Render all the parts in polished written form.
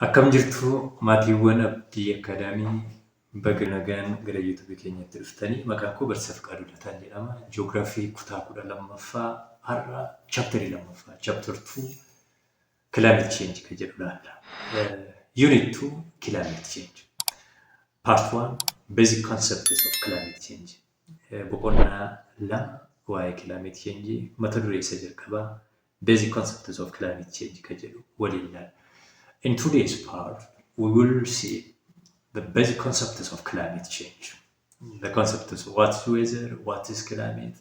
Akkam jirtu, maatiiwwan Abdii Akaadaamii? Baga nagaan gara YouTubeii keenyatti dhuftanii. Maqaan koo Barsiisaa Fiqaaduu Lataan jedhama. Ji'oogiraafii kutaa 12ffaa, har'a chapterii lammaffaa, chapter 2, climate change kan jedhu ilaalla. Unit 2, climate change. Part 1, basic concepts of climate change. Boqonnaa 2, waa'ee climate change, mata duree isa jalqabaa, basic concepts of climate change kan jedhu waliin ilaalla. In today's part, we will see the basic concepts of climate change. The concepts of what is weather, what is climate.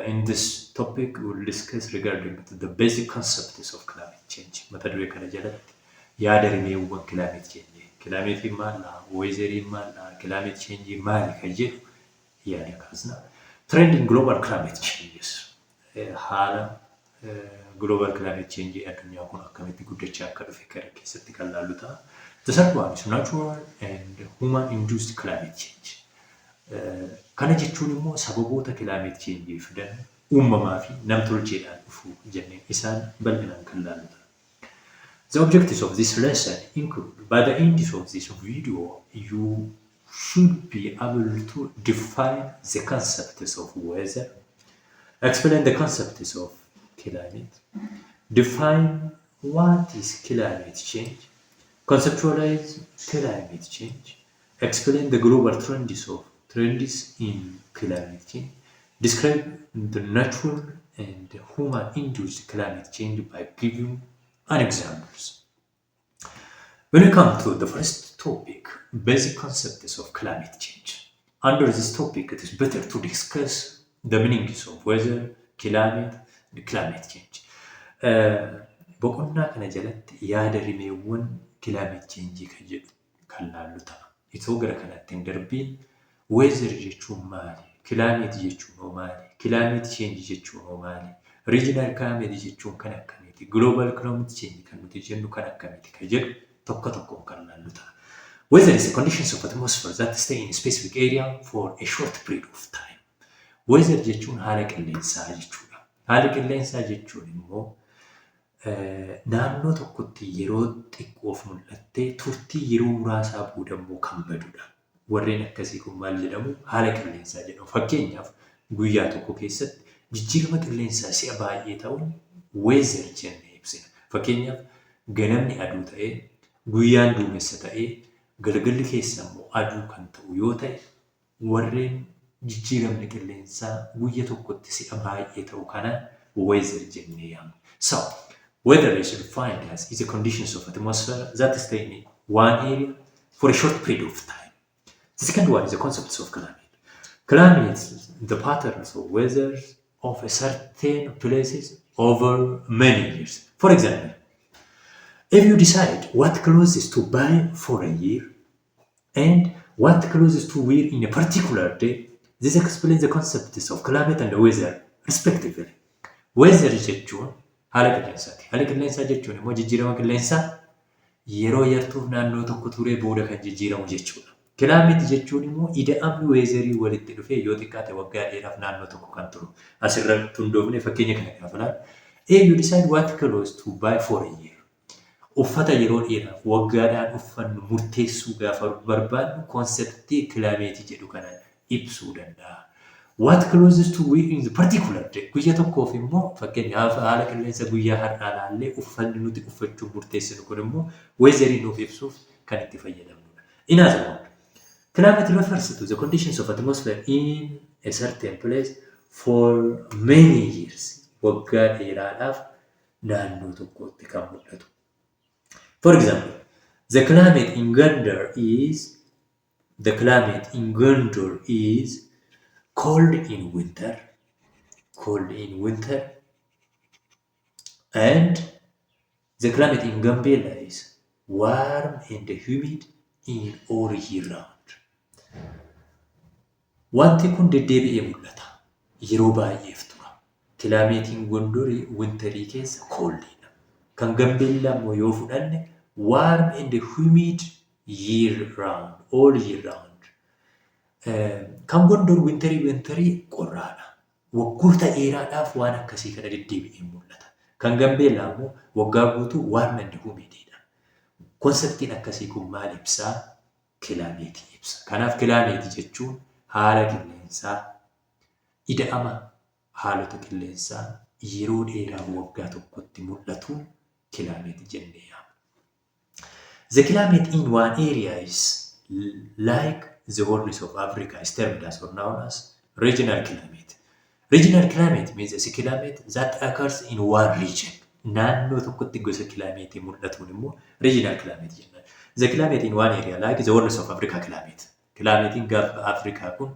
In this topic, we will discuss regarding the basic concepts of climate change. Mata duree kana jalatti yaada rimeewwan climate change. Climate maali? Weatheriin maali? Climate change maali kan jedhu yaada kaasna. Trending global climate changes. Haala global climate change addunyaa kun akkamitti guddachaa akka dhufe kana keessatti kan laallu ta'a. The third one is natural and human induced climate change. Kana jechuun immoo sababoota climate change fidan uumamaa fi namtolcheedhaan dhufu jenneen isaan bal'inaan kan laallu ta'a. The objectives of this lesson include: by the end of this video, you should be able to define the concepts of weather, explain the concepts of climate, define what is climate change, conceptualize climate change, explain the global trends in climate change, describe the natural and human induced climate change by giving an examples. When we come to the first topic, basic concepts of climate change. Under this topic, it is better to discuss the meanings of weather, climate, and climate change. Boqonnaa kana jalatti yaada rimeewwan climate change kan jedhu kan laallu ta'a. Itoo gara kanatti hin darbiin, weather jechuun maali? Climate jechuun hoo maali? Climate change jechuun hoo maali? Regional climate jechuun kan akkamiiti? Global climate change kan nuti jennu kan akkamiiti kan jedhu tokko tokkoon kan laallu ta'a. Weather is the conditions of atmosphere that stay in a specific area for a short period of time. Weather jechuun haala qilleensaa jechuudha. Haala qilleensaa jechuun immoo naannoo tokkotti yeroo xiqqoof mul'attee turtii yeroo muraasaa booda immoo kan badudha. Warreen akkasii kun maal jedhamu? Haala qilleensaa jedhamu. Fakkeenyaaf, guyyaa tokko keessatti jijjiirama qilleensaa si'a baay'ee ta'uun weather jennee ibsina. Fakkeenyaaf, ganamni aduu ta'ee, guyyaan duumessa ta'ee, galgalli keessa immoo aduu kan ta'u yoo ta'e, warreen jijjiiramni qilleensaa guyya tokkotti si'a baay'ee ta'u kana weather jennee yaamna. So, weather is defined as is a conditions of atmosphere that stay in one area for a short period of time. The second one is the concepts of climate. Climate is the patterns of weather of a certain places over many years. For example, if you decide what clothes to buy for a year and what clothes to wear in a particular day, this explains the concepts of climate and weather respectively. Weather jechuun haala qilleensaati. Haala qilleensaa jechuun immoo jijjiirama qilleensaa yeroo yartuuf naannoo tokko turee booda kan jijjiiramu jechuudha. Climate jechuun immoo ida'amni weatherii walitti dhufee yoo xiqqaate waggaa dheeraaf naannoo tokko kan turu. Asirratti hundoofne fakkeenya kana gaafa ilaallu. If you decide what clothes to buy for a year. Uffata yeroo dheeraaf waggaadhaan uffannu murteessuu gaafa barbaadnu, conceptii climateii jedhu kana ibsuu danda'a. What clothes to wear in the particular day. Guyyaa tokkoof immoo, fakkeenyaaf, haala qilleensa guyyaa har'aa ilaallee uffanni nuti uffachuu murteessinu kun immoo weatherii nuuf ibsuuf kan itti fayyadamnudha. In other words, climate refers to the conditions of atmosphere in a certain place for many years. Waggaa dheeraadhaaf naannoo tokkotti kan mul'atu. For example, the climate in Gondor is cold in winter, and the climate in Gambela is warm and humid in all year round. Wanti kun deddeebi'ee mul'ata. Yeroo baay'eef tura. Climateiin Gondorii winterii keessa coldiidha. Kan Gambeellaa immoo yoo fudhanne, warm and humid year round, all year round. Kan Gondor winterii qorraadha. Waggoota dheeraadhaaf waan akkasii kana deddeebi'ee mul'ata. Kan Gambeellaa immoo waggaa guutuu warm and humididha. Conceptiin akkasii kun maal ibsaa? Climateii ibsa. Kanaaf climateii jechuun haala qilleensaa, ida'ama haalota qilleensaa yeroo dheeraaf waggaa tokkotti mul'atu climateii jennee yaamna. The climate in one area is like the Horn of Africa is termed as or known as regional climate. Regional climate means a climate that occurs in one region. Naannoo tokkotti gosa climateii mul'atuun immoo regional climate jenna. The climate in one area like the Horn of Africa climate. Climatein Gaanfa Afrikaa kun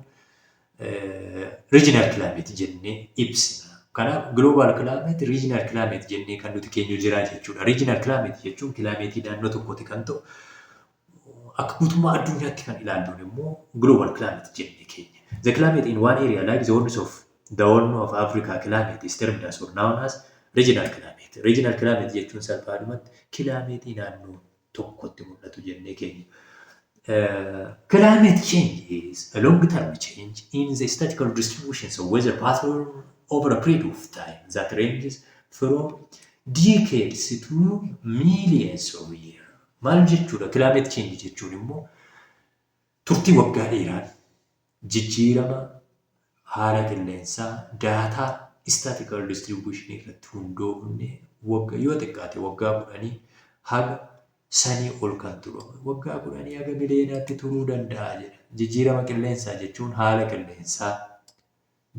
regional climate jennee ibsina. Kanaaf global climate, regional climate jennee kan nuti keenyu jira jechuudha. Regional climate jechuun climateii naannoo tokkotti kan ta'u, akka guutummaa addunyaatti kan ilaalluun immoo global climate jennee keenya. The climate in one area like the Horn of Africa climate is termed as or known as regional climate. Regional climate jechuun salphaadhumatti climateii naannoo tokkotti mul'atu jennee keenya. Climate change is a long-term change in the statistical distributions of weather pattern over a period of time that ranges from decades to millions of years. Maal jechuudha? Climate change jechuun immoo turtii waggaa dheeraan jijjiirama haala qilleensaa data statistical distribution irratti hundoofne waggaa yoo xiqqaate waggaa 10 haga sanii ol kan turu, waggaa 10 haga miliyoonaatti turuu danda'a jedha. Jijjiirama qilleensaa jechuun haala qilleensaa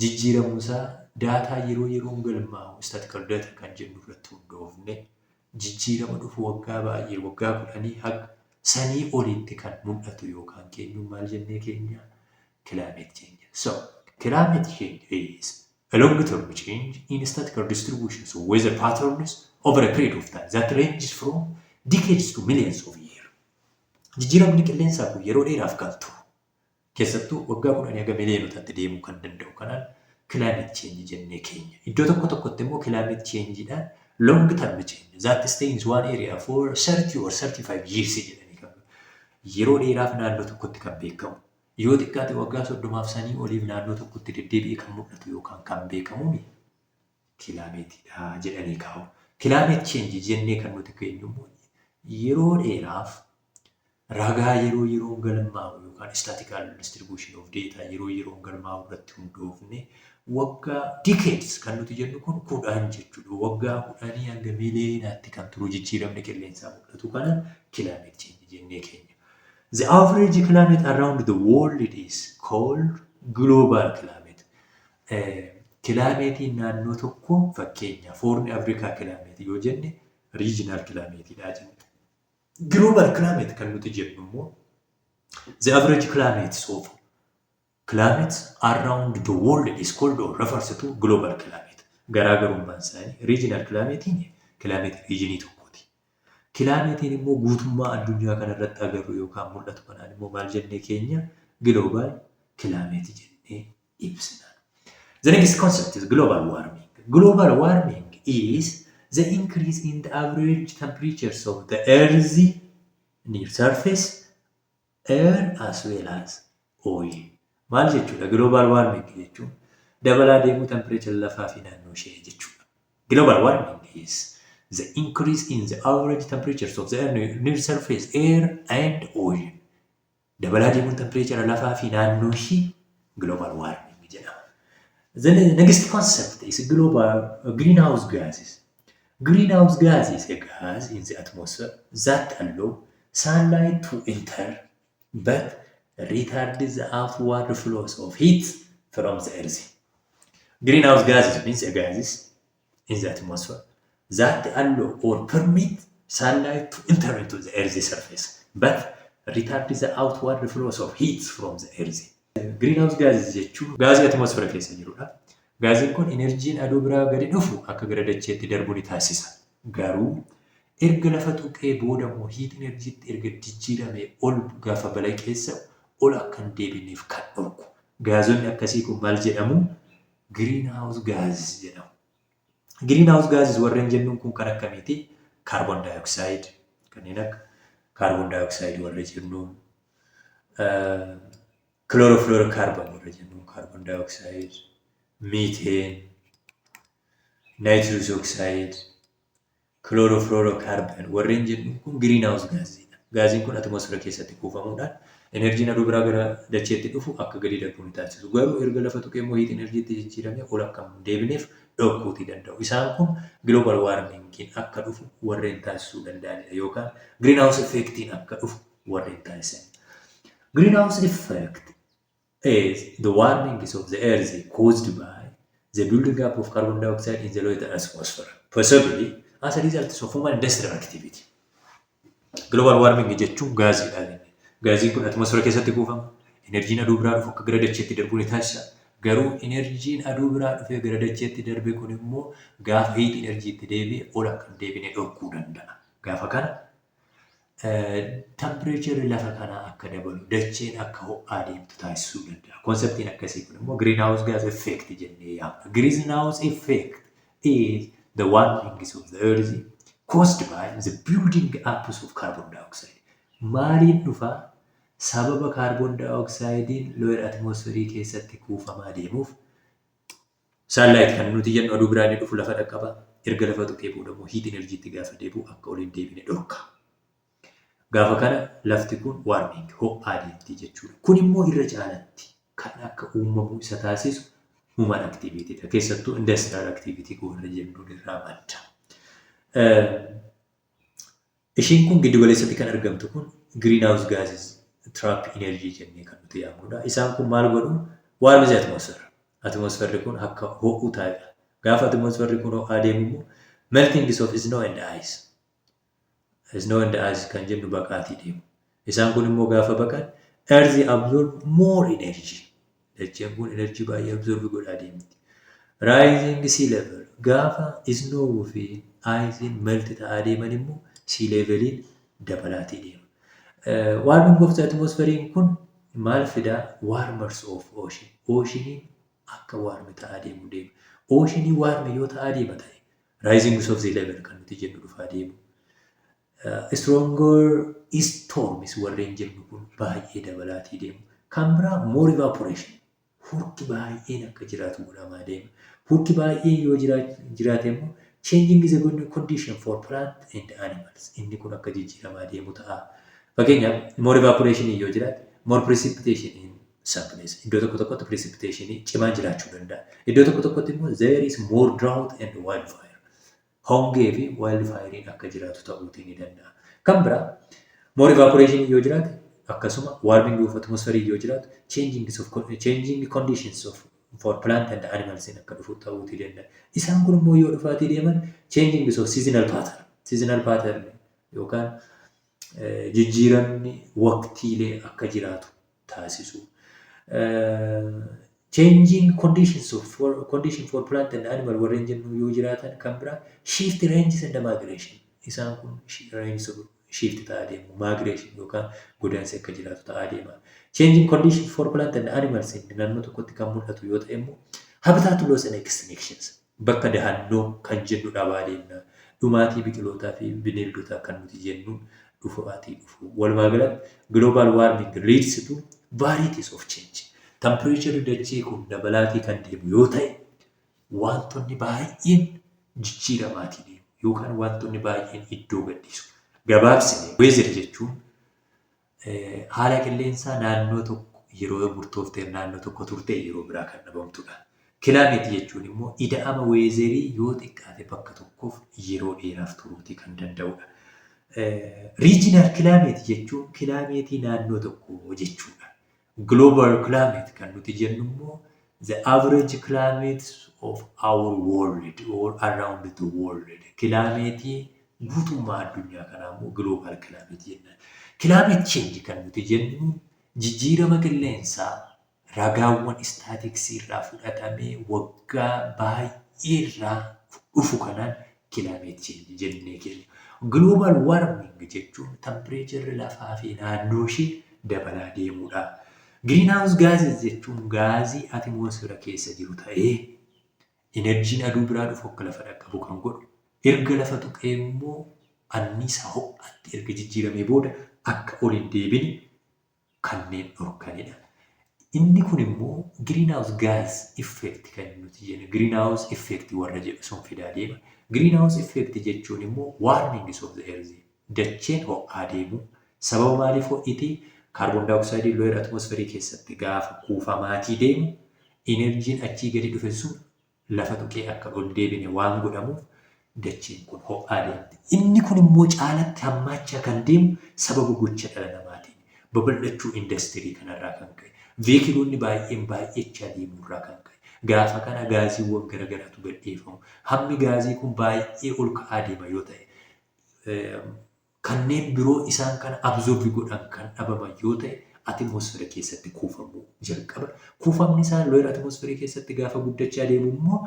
jijjiiramuusaa data yeroo yeroon galmaa'u statistical data kan jennu irratti hundoofne jijjiirama dhufu waggaa baay'ee waggaa 10 haga sanii olitti kan mul'atu yookaan keenyu maal jennee keenya? Climate change. So climate change is a long-term change in statistical distributions of weather patterns over a period of time that ranges from decades to millions of years. Jijjiiramni qilleensaa kun yeroo dheeraaf kan turu, keessattuu waggaa 10 haga miliyoonotaatti deemuu kan danda'u kanaan climate change jennee keenya. Iddoo tokko tokkotti immoo climate changeidhaan long term change that stays in one area for 30 or 35 years jedhanii kan yeroo dheeraaf naannoo tokkotti kan beekamu. Yoo xiqqaate waggaa 30f sanii oliif naannoo tokkotti deddeebi'ee kan mul'atu yookaan kan beekamuun climateiidha jedhanii kaa'u. Climate change jennee kan nuti keenyu immoo yeroo dheeraaf ragaa yeroo yeroon galmaa'u yookaan statistical distribution of data yeroo yeroon galmaa'u irratti hundoofne waggaa decades kan nuti jennu kun 10 jechuudha. Waggaa 10 hanga miliyoonaatti kan turu jijjiiramni qilleensaa mul'atu kana climate change jennee keenya. The average climate around the world is called global climate. Climateiin naannoo tokko, fakkeenya Horn Afrikaa climate yoo jenne, regional climateidha jenna. Global climate kan nuti jennu immoo the average climate of climate around the world is called or refers to global climate. Garaagarummaan isaanii regional climatein climate regionii tokkooti. Climateiin immoo guutummaa addunyaa kanarratti agarru yookaan mul'atu kanaan immoo maal jennee keenya? Global climate jennee ibsina. The next concept is global warming. Global warming is the increase in the average temperatures of the earth near surface, air as well as ocean. Maal jechuudha? Global warming jechuun dabalaa deemuu temperature lafaa fi naannoo ishee jechuudha. Global warming is the increase in the average temperatures of the near surface, air and ocean. Dabalaa deemuun temperature lafaa fi naannoo ishee global warming jedhama. The next concept is global greenhouse gases. Greenhouse gas is a gas in the atmosphere that allow sunlight to enter but retard the outward flows of heat from the earth. Greenhouse gases means a gases in the atmosphere that allow or permit sunlight to enter into the earth's surface but retard the outward flows of heat from the earth. Greenhouse gases jechuun gaazii atmosphere keessa jirudha. Gaaziin kun energyiin aduu biraa gadi dhufu akka gara dacheetti darbu ni taasisa. Garuu erga lafa tuqee booda immoo heat energyitti erga jijjiiramee ol gaafa balaqeessa ol akka hin deebineef kan dhorku. Gaazonni akkasii kun maal jedhamu? Greenhouse gases jedhamu. Greenhouse gases warreen jennuun kun kan akkamiiti? Carbon dioxide, kanneen akka carbon dioxide warra jennuun, chlorofluorocarbon warra jennuun, carbon dioxide, methane, nitrous oxide, Chlorofluorocarbon warreen jennu kun greenhouse gasiidha. Gaasiin kun atmoosfeera keessatti kuufamuudhaan enerjiin aduu biraa gara dacheetti dhufu akka gadi darbu ni taasisu. Garuu erga lafa tuqee immoo heat energytti jijjiiramee ol akka hin deebineef dhorkuutii danda'u. Isaan kun global warmingiin akka dhufu warreen taasisuu danda'anidha yookaan greenhouse effectiin akka dhufu warreen taasisanidha. Greenhouse effect is the warming of the earth caused by the building up of carbon dioxide in the lower atmosphere, possibly as a result of human industrial activity. Global warming jechuun gaaziidha. Gaaziin kun atmosfeera keessatti kuufama. Enerjiin aduu biraa dhufu akka gara dacheetti darbu ni taasisa. Garuu enerjiin aduu biraa dhufee gara dacheetti darbe kun immoo gaafa heat energytti deebi'e ol akka hin deebine dhorkuu danda'a. Gaafa kana temperature'rri lafa kanaa akka dabalu, dacheen akka ho'aa deemtu taasisuu danda'a. Conceptiin akkasii kun immoo greenhouse gas effect jennee yaamna. Greenhouse effect is the warming of the earth caused by the building up of carbon dioxide. Maaliin dhufaa? Sababa carbon dioxidein lower atmosphere keessatti kuufamaa deemuuf sunlight kan nuti jennu aduu biraan dhufu lafa dhaqqaba. Erga lafa tuqee booda immoo heat energytti gaafa deebi'u akka ol hin deebine dhorka. Gaafa kana lafti kun warming ho'aa deemti jechuudha. Kun immoo irra caalatti kan akka uumamu isa taasisu human activity dha. Keessattuu industrial activity warra jennuun irraa madda. Ishiin kun giddu galeessatti kan argamtu kun greenhouse gases trap energy jennee kan nuti yaamnudha. Isaan kun maal godhu? Warm the atmosphere. Atmosferri kun akka ho'u taa'edha. Gaafa atmosferri kun ho'aa deemu immoo melting of snow and ice. Snow and ice kan jennu baqaatii deemu. Isaan kun immoo gaafa baqan, earth absorb more energy. Dacheen kun energy baay'ee absorb godhaa deemti. Rising sea level, gaafa snow fi ice'n melt ta'aa deeman immoo sea leveliin dabalaatii deema. Warming of the atmosphere kun maal fidaa? Warmers of ocean. Oceaniin akka warm ta'aa deemu deema. Oceanii warm yoo ta'aa deema ta'e, rising of the level kan nuti jennu dhufaa deemu. Stronger storms warreen jennu kun baay'ee dabalaatii deemu. Kan biraa more evaporation. Hurki baay'een akka jiraatu godhamaa deema. Hurki baay'een yoo jiraate immoo changing the condition for plant and animals. Inni kun akka jijjiiramaa deemu ta'a. Fakkeenyaaf, more evaporation yoo jiraate, more precipitation in some place. Iddoo tokko tokkotti precipitation cimaan jiraachuu danda'a. Iddoo tokko tokkotti immoo there is more drought and wildfire. Hongee fi wildfirein akka jiraatu ta'uutii ni danda'a. Kan biraa more evaporation yoo jiraate, akkasuma warming of atmosphere yoo jiraatu, changing conditions of for plant and animals akka dhufu ta'uutii danda'a. Isaan kun immoo yoo dhufaatii deeman, changing of seasonal pattern. Seasonal pattern yookaan jijjiiramni waqtiilee akka jiraatu taasisu. Changing conditions of for condition for plant and animal warreen jennu yoo jiraatan, kan biraa shift ranges and migration. Isaan kun ranges of shift ta'aa deemu. Migration yookaan godaansi akka jiraatu ta'aa deema. Changing condition for plant and animals naannoo tokkotti kan mul'atu yoo ta'e immoo habitat loss and extinctions, bakka dahannoo kan jennu dhabaa deemna. Dhumaatii biqilootaa fi bineeldotaa kan nuti jennu dhufaatii dhufu. Walumaa galatti, global warming leads to varieties of change. Temperature dachee kun dabalaatii kan deemu yoo ta'e, wantoonni baay'een jijjiiramaatii deemu yookaan wantoonni baay'een iddoo gadhiisu. Gabaabsine, weather jechuun haala qilleensaa naannoo tokko yeroo murtoofteef naannoo tokko turte yeroo biraa kan dhabamtudha. Climate jechuun immoo ida'ama weatherii yoo xiqqaate bakka tokkoof yeroo dheeraaf turuutii kan danda'udha. Regional climate jechuun climateii naannoo tokkoo jechuudha. Global climate kan nuti jennu immoo the average climate of our world or around the world. Climateii guutummaa addunyaa kanaa immoo global climate jenna. Climate change kan nuti jennu jijjiirama qilleensaa ragaawwan statisticsii irraa fudhatamee waggaa baay'ee irraa dhufu kanaan climate change jennee kenna. Global warming jechuun temperatureri lafaa fi naannoo ishee dabalaa deemuudha. Greenhouse gases jechuun gaazii atmoosfeera keessa jiru ta'ee enerjiin aduu biraa dhufu akka lafa dhaqqabu kan godhu, erga lafa tuqee immoo anniisaa ho'aatti erga jijjiiramee booda akka ol hin deebine kanneen dhorkanidha. Inni kun immoo greenhouse gas effect kan nuti jennu, greenhouse effect warra jedhu sun fidaa deema. Greenhouse effect jechuun immoo warming of the earth, dacheen ho'aa deemu. Sababa maaliif ho'iti? Carbon dioxide lower atmosphere keessatti gaafa kuufamaatii deemu, energyn achii gadi dhufe sun lafa tuqee akka ol deebine waan godhamuuf dacheen kun ho'aa deemti. Inni kun immoo caalatti hammaachaa kan deemu sababa gocha dhala namaatiin, babal'achuu industirii kanarraa kan ka'e, vehicleoonni baay'een baay'achaa deemurraa kan ka'e. Gaafa kana gaaziiwwan garaagaraatu gadhiifamu. Hammi gaazii kun baay'ee ol ka'aa deema yoo ta'e, kanneen biroo isaan kana absorb godhan kan dhabaman yoo ta'e, atmosphere keessatti kuufamuu jalqaba. Kuufamni isaa lower atmosphere keessatti gaafa guddachaa deemu immoo,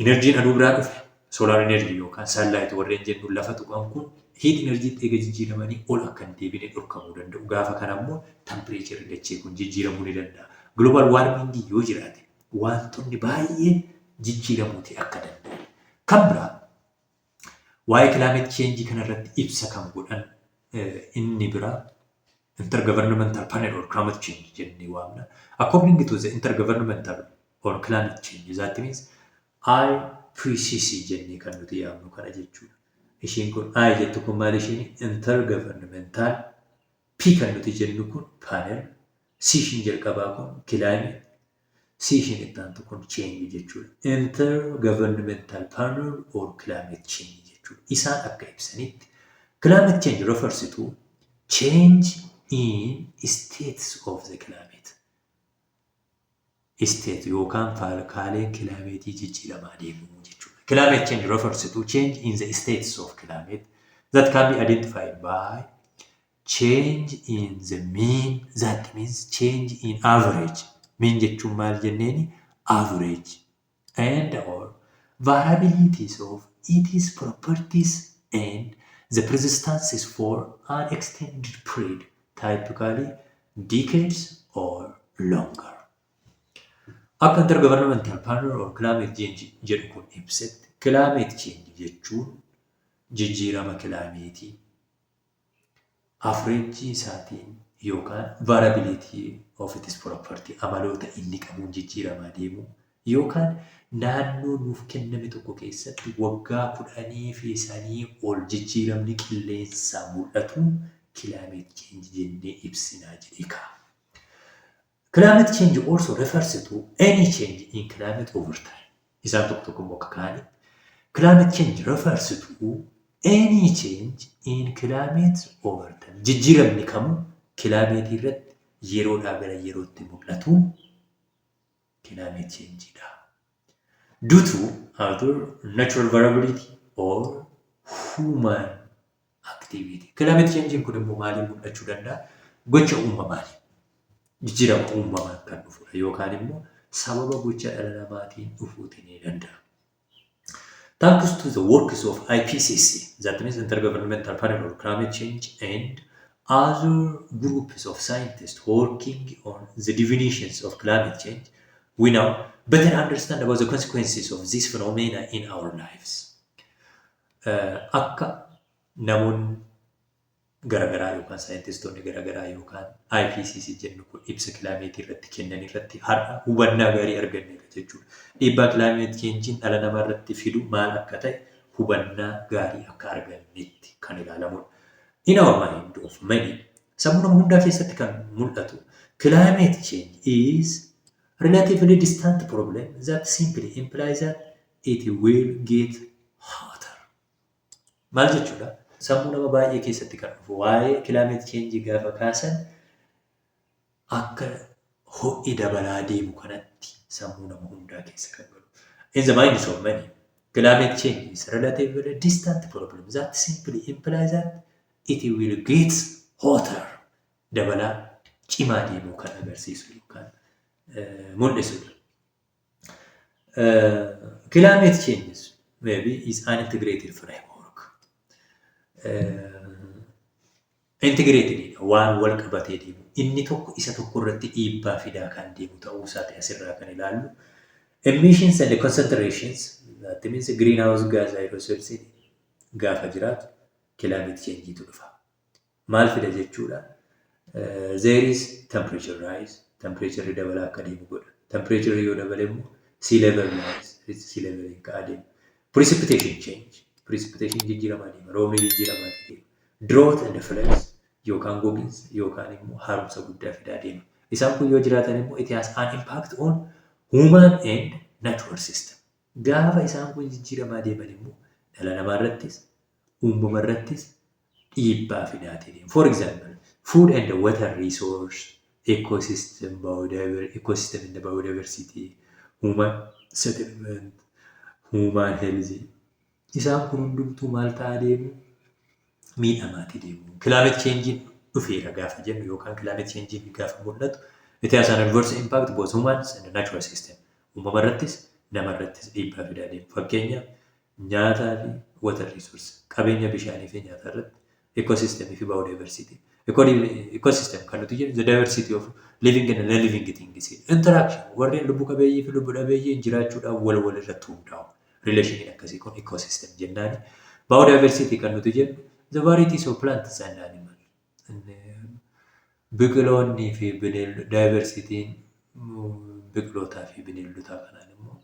energyn aduu biraa dhufe, solar energy yookaan sunlight warreen jennu, lafa tuqan kun heat energytti eega jijjiiramanii ol akka hin deebine dhorkamuu danda'u. Gaafa kana immoo temperatureri dachee kun jijjiiramuu ni danda'a. Global warming yoo jiraate wantoonni baay'een jijjiiramuuti akka danda'an. Kan biraa waa'ee climate change kanarratti ibsa kan godhan inni biraa Intergovernmental Panel on Climate Change jennee waamna. According to the Intergovernmental on Climate Change, that means IPCC jennee kan nuti yaamnu kana jechuudha. Ishiin kun I jettu kun maal ishiin? Intergovernmental, P kan nuti jennu kun panel, C ishiin jalqabaa kun climate, C ishiin itti aantu kun change jechuudha. Intergovernmental Panel on Climate Change jechuudha. Isaan akka ibsanitti, climate change refers to change in states of the climate. State yookaan faalkaaleen climateii jijjiiramaa deemuu jechuudha. Climate change refers to change in the states of climate that can be identified by change in the mean, that means change in average. Mean jechuun maal jenneeni? Average and or variabilities of its properties and the persistences for an extended period, typically decades or longer. Akka Intergovernmental Panel on Climate Change jedhu kun ibsetti, climate change jechuun jijjiirama climateii averageii isaatiin yookaan variability of its property, amaloota inni qabuun jijjiiramaa deemu, yookaan naannoo nuuf kenname tokko keessatti waggaa 10 fi sanii ol jijjiiramni qilleensaa mul'atu climate change jennee ibsinaa jedhee kaa'a. Climate change also refers to any change in climate over time. Isaan tokko tokko immoo akka kaa'anitti, climate change refers to any change in climate over time. Jijjiiramni kamuu climateii irratti yeroodhaa gara yerootti mul'atu climate change dha. Due to either natural variability or human activity. Climate change kun immoo maaliin mul'achuu danda'a? Gocha uumamaani. Jijjiirama uumamaan kan dhufudha yookaan immoo sababa gocha dhala namaatiin dhufuutii ni danda'a. Thanks to the works of IPCC, that means Intergovernmental Panel on Climate Change, and other groups of scientists working on the definitions of climate change, we now better understand about the consequences of this phenomena in our lives. Akka namoonni garaagaraa yookaan saayintistoonni garaagaraa yookaan IPCC jennu kun ibsa climateii irratti kennan irratti har'a hubannaa gaarii arganneerra jechuudha. Dhiibbaa climate changeiin dhala namaa irratti fidu maal akka ta'e hubannaa gaarii akka argannetti kan ilaalamudha. In our mind of many, sammuu nama hundaa keessatti kan mul'atu, climate change is relatively distant problem that simply implies that it will get hotter. Maal jechuudha? Sammuu nama baay'ee keessatti kan dhufu waa'ee climate change gaafa kaasan akka ho'i dabalaa deemu kanatti sammuu nama hundaa keessa kan galu. In the minds of many, climate change is relatively distant problem that simply implies that it will get hotter. Dabalaa cimaa deemuu kan agarsiisu yookaan mul'isudha. Climate change maybe is an integrated framework. Integrated waan wal qabatee deemu. Inni tokko isa tokko irratti dhiibbaa fidaa kan deemu ta'uu isaati asirraa kan ilaallu. Emissions and concentrations, that means greenhouse gas aerosols, gaafa jiraatu climate change'tu dhufa. Maal fida jechuudha? There is temperature rise. Temperatureri dabalaa akka deemu godha. Temperatureri yoo dabale immoo sea level rise, sea level ka'aa deema. Precipitation change. Precipitation jijjiiramaa deema. Roobni jijjiiramaa deema. Drought and floods yookaan gogiinsa yookaan immoo haaromsa guddaa fidaa deema. Isaan kun yoo jiraatan immoo it has an impact on human and natural system. Gaafa isaan kun jijjiiramaa deeman immoo dhala namaa irrattis uumama irrattis dhiibbaa fidaatii deema. For example, food and water resource, ecosystem, biodiversity, ecosystem and biodiversity, human settlement, human health. Isaan kun hundumtuu maal ta'aa deemu? Miidhamaatii deemu. Climate change dhufeera gaafa jennu yookaan climate change gaafa mul'atu, it has an adverse impact both humans and natural system. Uumama irrattis nama irrattis dhiibbaa fidaa deemu. Fakkeenyaaf, nyaataa fi water resource, qabeenya bishaanii fi nyaata irratti, ecosystem fi biodiversity. Ecosystem kan nuti jennu the diversity of living and non-living things. Interaction warreen lubbu qabeeyyii fi lubbu dhabeeyyiin jiraachuudhaaf wal wal irratti hundaa'u. Relationiin akkasii kun ecosystem jennaani. Biodiversity kan nuti jennu the varieties of plants and animals. Biqiloonnii fi diversityn biqilootaa fi bineeldotaa kanaan immoo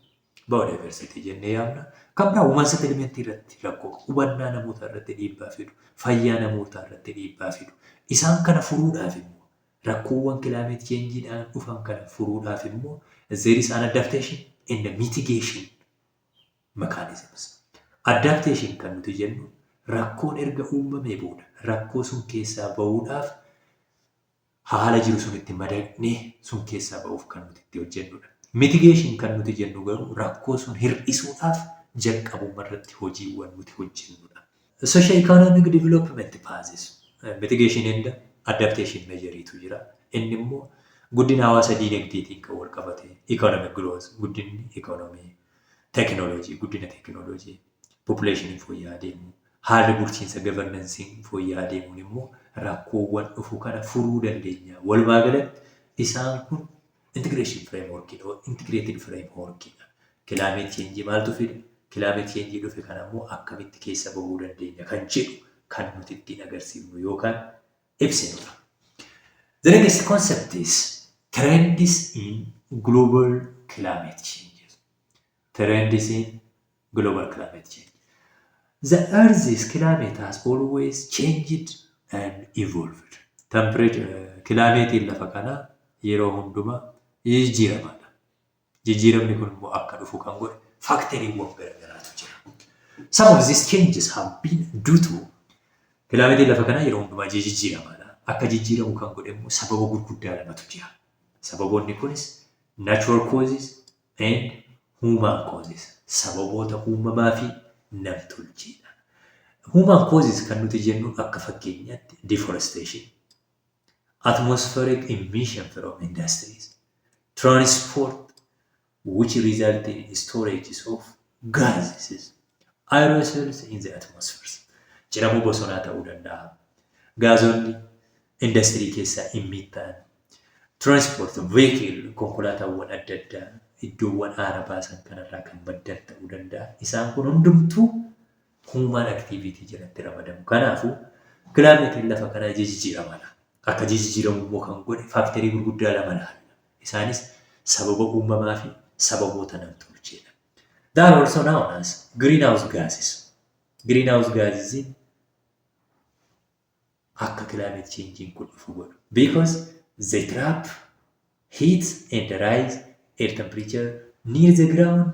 biodiversity jennee yaamna. Kan biraa human settlement irratti rakkoo hubannaa namootaa irratti dhiibbaa fidu, fayyaa namootaa irratti dhiibbaa fidu. Isaan kana furuudhaaf immoo, rakkoowwan climate changeedhaan dhufan kana furuudhaaf immoo, there is an adaptation and mitigation mechanisms. Adaptation kan nuti jennu rakkoon erga uumamee booda rakkoo sun keessaa bahuudhaaf haala jiru sun itti madaqnee sun keessaa bahuuf kan nuti itti hojjennudha. Mitigation kan nuti jennu garuu rakkoo sun hir'isuudhaaf jalqabuma irratti hojiiwwan nuti hojjennudha. Socio economic development paths, mitigation and adaptation measureetu jira. Inni immoo guddina hawaasa diinagdeetiin kan wal qabate, economic growth, guddinni economy, teekinooloojii, guddina teekinooloojii, population fooyya'aa deemu, haalli bulchiinsa governanceiin fooyya'aa deemuun immoo rakkoowwan dhufu kana furuu dandeenya. Walumaa galatti isaan kun integration frameworkidha. Integrated frameworkidha. Climate change maaltu fida? Climate change dhufe kana immoo akkamitti keessa bahuu dandeenya kan jedhu kan nuti ittiin agarsiifnu yookaan ibsinudha. The next concept is trends in global climate changes. Trends in global climate change. The Earth's climate has always changed and evolved. Temperature, climatein lafa kanaa yeroo hundumaa jijjiiramaadha. Jijjiiramni kun immoo akka dhufu kan godhe factoriiwwan garaagaraatu jira. Some of these changes have been due to climatein lafa kanaa yeroo hundumaa jijjiiramaadha. Akka jijjiiramu kan godhe immoo sababa gurguddaa lamatu jira. Sababoonni kunis natural causes and human causes. Sababoota uumamaa fi namtolcheedha. Human causes kan nuti jennu akka fakkeenyaatti deforestation, atmospheric emission from industries, transport which result in storages of gases, aerosols in the atmosphere. Ciramuu bosonaa ta'uu danda'a. Gaazonni industirii keessaa emit ta'an, transport vehicle, konkolaataawwan adda addaa iddoowwan aara baasan kanarraa kan maddan ta'uu danda'a. Isaan kun hundumtuu human activity jalatti ramadamu. Kanaafuu climateiin lafa kanaa jijjiiramaadha. Akka jijjiiramu immoo kan godhe factorii gurguddaa lama laalla. Isaanis sababa uumamaa fi sababoota namtolcheedha. They are also known as greenhouse gases. Greenhouse gases akka climate changing kun dhufu godhu. Because they trap heat and rise air temperature near the ground,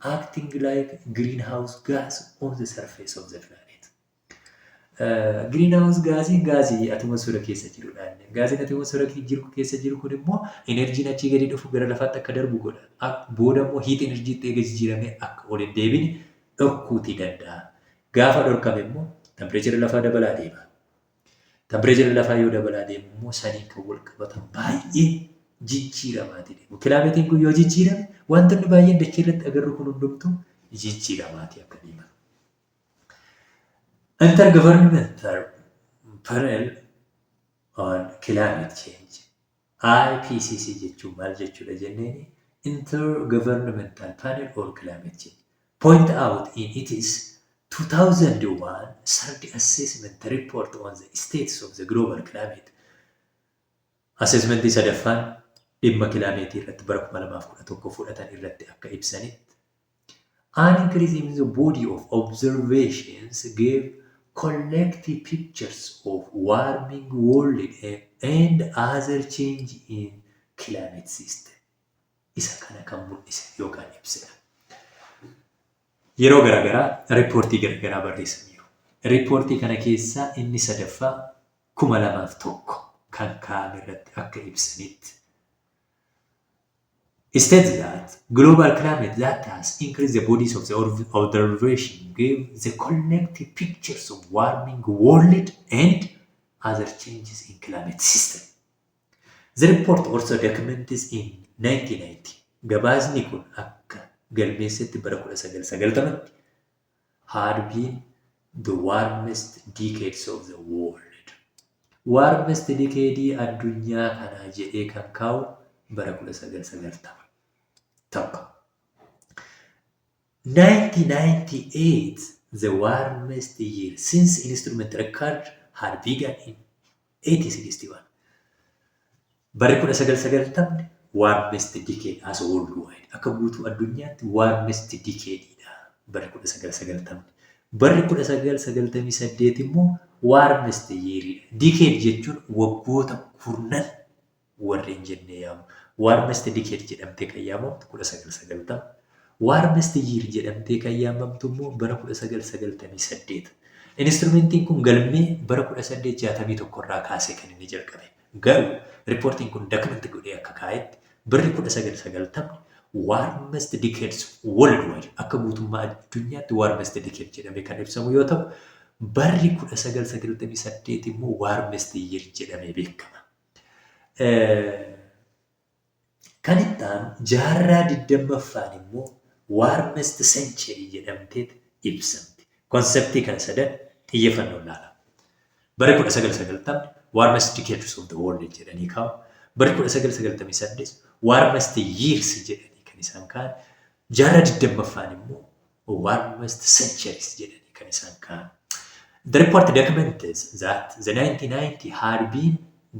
acting like greenhouse gas on the surface of the planet. Greenhouse gasiin gaasii atmosfeera keessa jirudha. Gaasiin atmosfeera jiru keessa jiru kun immoo energyn achii gadi dhufu gara lafaatti akka darbu godha. Booda immoo heat energyitti eega jijjiiramee akka ol hin deebine dhorkuutii danda'a. Gaafa dhorkame immoo temperatureri lafaa dabalaa deema. Temperatureri lafaa yoo dabalaa deemu immoo saniin kan wal qabatan baay'ee jijjiiramaatii deemu. Climateiin kun yoo jijjiirame wantoonni baay'een dachee irratti agarru kun hundumtuu jijjiiramaatii akka deeman. Intergovernmental Panel on Climate Change, IPCC jechuun maal jechuudha jenneeni, Intergovernmental Panel on Climate Change point out in its 2001 third assessment report on the status of the global climate. Assessmentii sadaffaan dhimma climateii irratti bara 2011 fudhatan irratti akka ibsanitti, an increase in the body of observations gave collective pictures of warming world and other change in climate system. Isa kana kan mul'ise yookaan ibsedha. Yeroo garaagaraa reportii garaagaraa barreessaniiru. Reportii kana keessaa inni sadaffaa 2001 kan kaa'ame irratti akka ibsanitti, states that global climate that has increased the bodies of the observation gave the collective pictures of warming world and other changes in climate system. The report also documents in 1990. Gabaasni kun akka galmeessetti bara 1990tti had been the warmest decades of the world. Warmest decade addunyaa kanaa jedhee kan kaa'u bara 1990. Tokko. 1998, the warmest year since instrument record had begun in 1861. Barri 1990 warmest decade as worldwide. Akka guutuu addunyaatti warmest decade dha barri 1990. Barri 1998 immoo warmest year dha. Decade jechuun waggoota kurnan warreen jennee yaamu. Warmest decade jedhamtee kan yaamamtu 1990. Warmest year jedhamtee kan yaamamtu immoo bara 1998. Instrumentiin kun galmee bara 1861 irraa kaasee kan inni jalqabe. Garuu reportiin kun document godhee akka kaa'etti barri 1990 warmest decades worldwide, akka guutummaa addunyaatti warmest decade jedhamee kan ibsamu yoo ta'u, barri 1998 immoo warmest year jedhamee beekama. Kan itti aanu jaarraa 20ffaan immoo warmest century jedhamtee ibsamti. Conceptii kana sadan xiyyeeffannoon ilaala. Bara 1990 warmest decades of the world jedhanii kaa'u. Bara 1998 warmest years jedhanii kan isaan kaa'an. Jaarraa 20ffaan immoo warmest centuries jedhanii kan isaan kaa'an. The report documents that the 1990 had been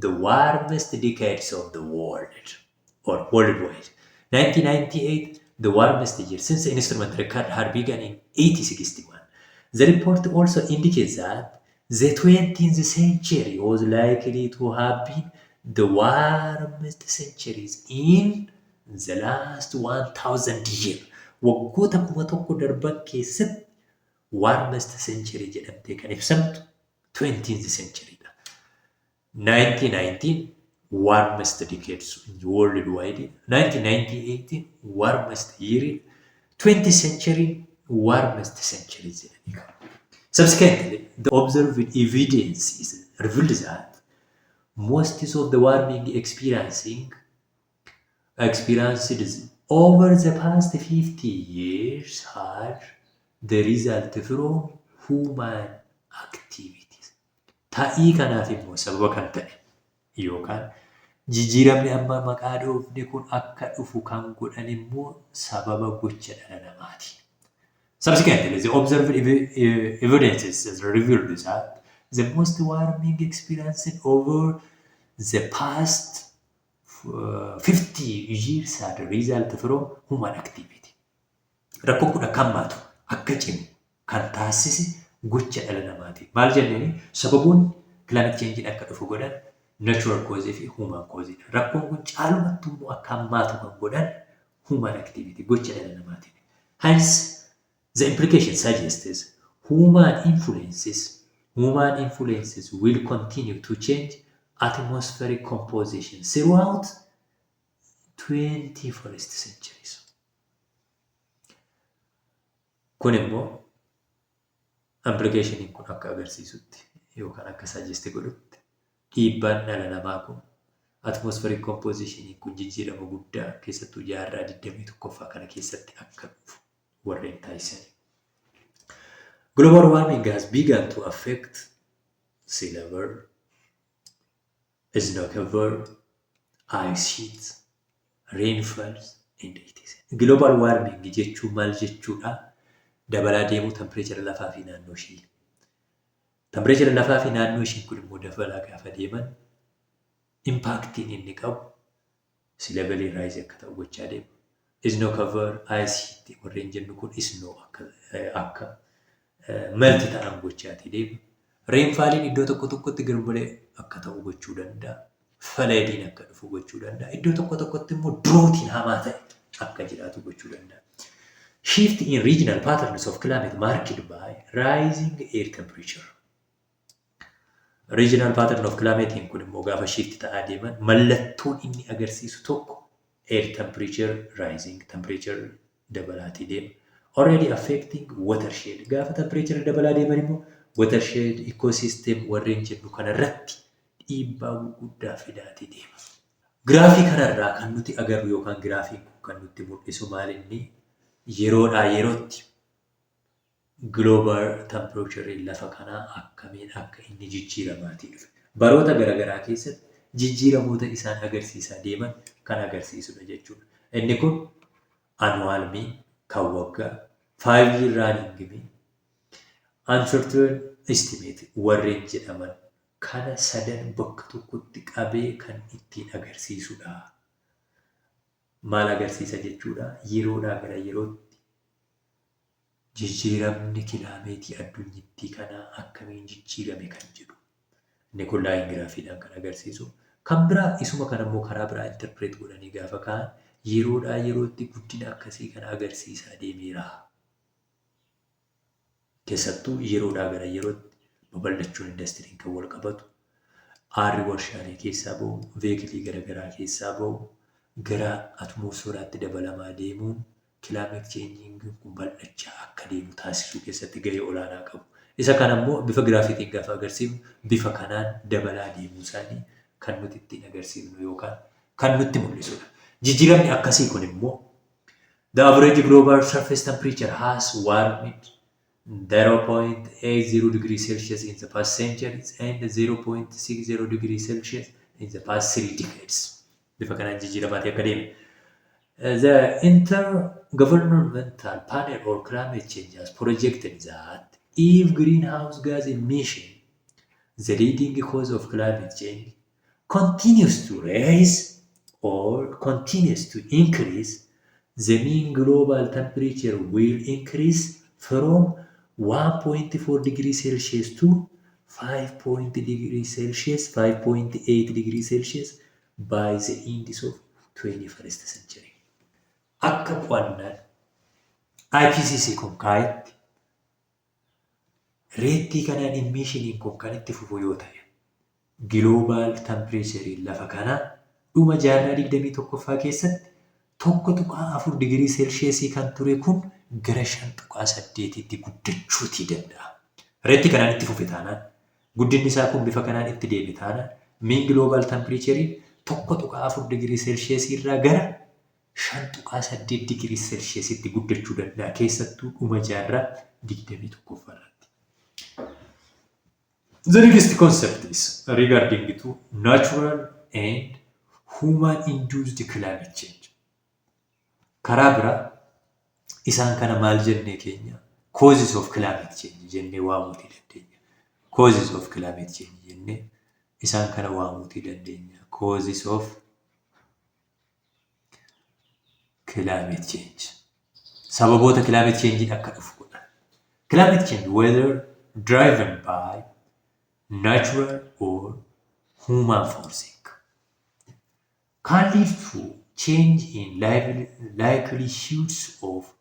the warmest decades of the world or worldwide. 1998, the warmest year since the instrument record had begun in 1861. The report also indicates that the 20th century was likely to have been the warmest centuries in the last 1000 year. Waggoota 1000 darban keessatti warmest century jedhamtee kan ibsamtu 20th century dha. 1919 warmest decades worldwide, 1998 warmest year, 20th century warmest century jedhanii qabu. Subsequently, the observed evidence is revealed that most of the warming experienced over the past 50 years had the result from human activities. Ta'ii kanaaf immoo sababa kan ta'e yookaan jijjiiramni amma maqaa dhoofne kun akka dhufu kan godhan immoo sababa gocha dhala namaati. Subsequently, the observed evidences revealed that the most warming experienced over the past 50 years had result from human activity. Rakkoon kun akka hammaatu, akka cimu kan taasise gocha dhala namaati. Maal jenneeni? Sababoonni climate change akka dhufu godhan natural cause fi human cause dha. Rakkoon kun caalumatti immoo akka hammaatu kan godhan human activity, gocha dhala namaati. Hence, the implication suggests human influences will continue to change atmospheric composition throughout 21st centuries. Kun immoo implicationin kun akka agarsiisutti yookaan akka suggest godhutti, dhiibbaan dhala namaa kun atmospheric composition kun jijjiirama guddaa keessattuu jaarraa 21ffaa kana keessatti akka dhufu warreen taasisan. Global warming has begun to affect sea level, snow cover, ice sheets, rainfalls, and etc. Global warming jechuun maal jechuudha? Dabalaa deemuu temperature lafaa fi naannoo ishee. Temperature lafaa fi naannoo ishee kun immoo dabalaa gaafa deeman Impactiin inni qabu sea level rise akka ta'u gochaa deema. Snow cover ice warreen jennu kun snow akka melt ta'an gochaatii deema. Rainfalliin iddoo tokko tokkotti garmalee akka ta'u gochuu danda'a. Floodiin akka dhufu gochuu danda'a. Iddoo tokko tokkotti immoo droughtiin hamaa ta'e akka jiraatu gochuu danda'a. Shift in regional patterns of climate marked by rising air temperature. Regional pattern of climate kun immoo gaafa shift ta'aa deeman mallattoon inni agarsiisu tokko air temperature rising, temperature dabalaatii deema. Already affecting watershed. Gaafa temperature dabalaa deeman immoo watershed ecosystem warreen jennu kanarratti dhiibbaa gurguddaa fidaatii deema. Giraafii kanarraa kan nuti agarru yookaan giraafiin kun kan nutti mul'isu maal inni yeroodhaa yerootti global temperature lafa kanaa akkamiin akka inni jijjiiramaatii dhufe. Baroota garaagaraa keessatti jijjiiramoota isaan agarsiisaa deeman kan agarsiisudha jechuudha. Inni kun annual mean kan waggaa, 5 year running mean, uncertain estimate warreen jedhaman kana sadan bakka tokkotti qabee kan ittiin agarsiisudha. Maal agarsiisa jechuudha? Yeroodhaa gara yerootti jijjiiramni climateii addunyittii kanaa akkamiin jijjiirame kan jedhu. Inni kun line giraafiidhaan kan agarsiisu. Kan biraa isuma kana immoo karaa biraa interpret godhanii gaafa ka'an yeroodhaa yerootti guddina akkasii kana agarsiisaa deemeera. Keessattuu yeroodhaa gara yerootti babal'achuun indastiriin kan wal qabatu, aarri warshaalee keessaa bahu, vehicleii garaagaraa keessaa bahu, gara atmosfeeraatti dabalamaa deemuun climate changeiin kun bal'achaa akka deemu taasisuu keessatti gahee olaanaa qabu. Isa kana immoo bifa giraafiitiin gaafa agarsiifnu bifa kanaan dabalaa deemuu isaanii kan nuti ittiin agarsiifnu yookaan kan nutti mul'isudha. Jijjiiramni akkasii kun immoo the average global surface temperature has warmed 0.80 degrees Celsius in the past centuries and 0.60 degrees Celsius in the past 3 decades. Bifa kanaan jijjiiramaatii akka deeme. The Intergovernmental Panel on Climate Change has projected that if greenhouse gas emission, the leading cause of climate change, continues to rise or continues to increase, the mean global temperature will increase from 1.4 degrees Celsius to 5 degrees Celsius, 5.8 degrees Celsius by the end of 21st century. Akka qo'annaan IPCC kun kaa'etti rateii kanaan emissioniin kun kan itti fufu yoo ta'e global temperatureiin lafa kanaa dhuma jaarraa 21ffaa keessatti 1.4 digirii seelsheesii kan ture kun gara 5.8tti guddachuutii danda'a. Rateii kanaan itti fufe taanaan, guddinni isaa kun bifa kanaan itti deeme taanaan, mean global temperatureiin 1.4 digirii seelsheesii irraa gara 5.8 digirii seelsheesitti guddachuu danda'a, keessattuu dhuma jaarraa 21ffaa irratti. The next concept is regarding to natural and human induced climate change. Karaa biraa isaan kana maal jennee keenya? Causes of climate change jennee waamuutii dandeenya. Causes of climate change jennee isaan kana waamuutii dandeenya. Causes of climate change. Sababoota climate change akka dhufu godhan. Climate change, whether driven by natural or human forcing, can lead to change in likelihoods of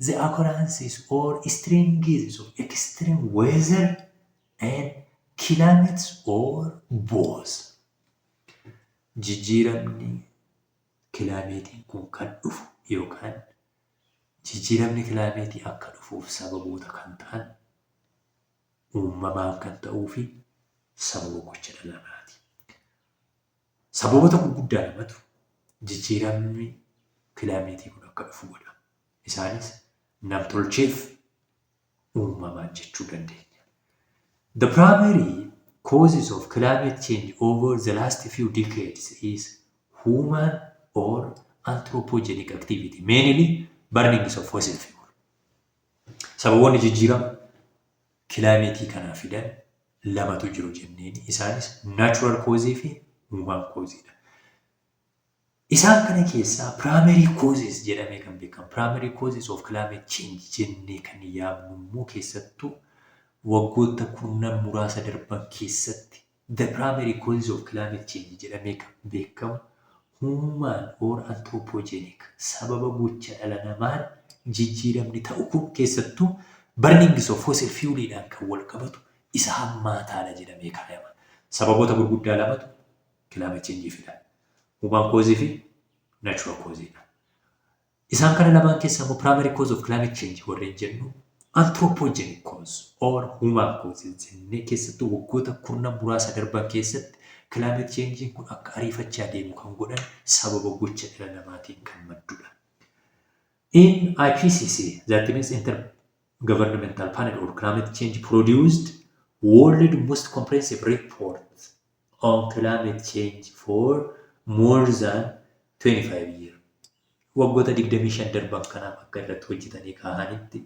the occurrences or strengths of extreme weather and climates or both. Jijjiiramni climateiin kun kan dhufu yookaan jijjiiramni climateii akka dhufuuf sababoota kan ta'an uumamaan kan ta'uu fi sababa gocha dhala namaati. Sababoota gurguddaa lamatu jijjiiramni climateii kun akka dhufu godha. Isaanis nam-tolcheef uumamaan jechuu dandeenya. The primary causes of climate change over the last few decades is human or anthropogenic activity, mainly burning of fossil fuel. Sababoonni jijjiirama climateii kanaa fidan lamatu jiru jenneen, isaanis natural cause fi Human causeidha. Isaan kana keessaa primary causes jedhamee kan beekamu, primary causes of climate change jennee kan yaamnu immoo, keessattuu waggoota kurnan muraasa darban keessatti the primary causes of climate change jedhamee kan beekamu human or anthropogenic, sababa gocha dhala namaan jijjiiramni ta'u kun, keessattuu burning of fossil fuelidhaan kan wal qabatu isa hammaataadha jedhamee kaayama. Sababoota gurguddaa lamatu climate change fida. Human cause fi natural causeidha. Isaan kana lamaan keessaa immoo primary cause of climate change warreen jennu anthropogenic cause or human causes jennee, keessattuu waggoota kurnan muraasa darban keessatti climate change kun akka ariifachaa deemu kan godhan sababa gocha dhala namaatiin kan maddudha. In IPCC, that means Intergovernmental Panel on Climate Change, produced world most comprehensive report on climate change for more than 25 years. Waggoota 25 darban kanaaf akka irratti hojjetanii kaa'anitti.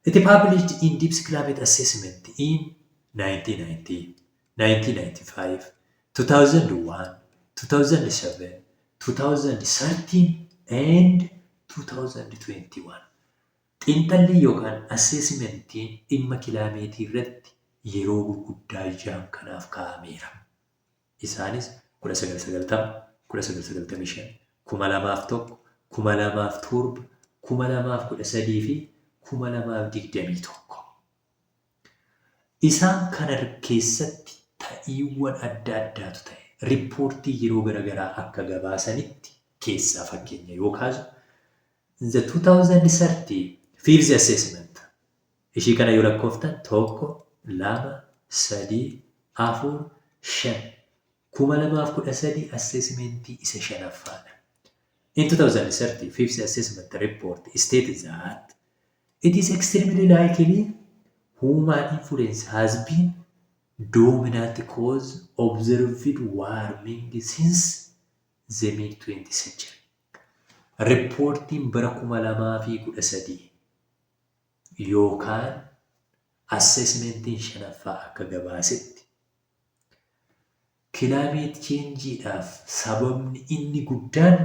It published in-depth climate assessment in 1990, 1995, 2001, 2007, 2013 and 2021. Xiinxalli yookaan assessmentiin dhimma climateii irratti yeroo gurguddaa jahan kanaaf kaa'ameera. Isaanis 1990, 1995, 2001, 2007, 2013 fi 2021. Isaan kana keessatti ta'iiwwan adda addaatu ta'e. Reportii yeroo garaagaraa akka gabaasanitti keessaa fakkeenya yoo kaasu, the 2030 fifth assessment, ishii kana yoo lakkooftan, tokko, lama, sadii, afur, shan, 2013 assessmentii isa shanaffaadha. In 2030, fifth assessment report states that it is extremely likely human influence has been dominant cause observed warming since the mid 20th century. Reportiin bara 2013 yookaan assessmentiin shanaffaa akka gabaasetti, climate changeiidhaaf sababni inni guddaan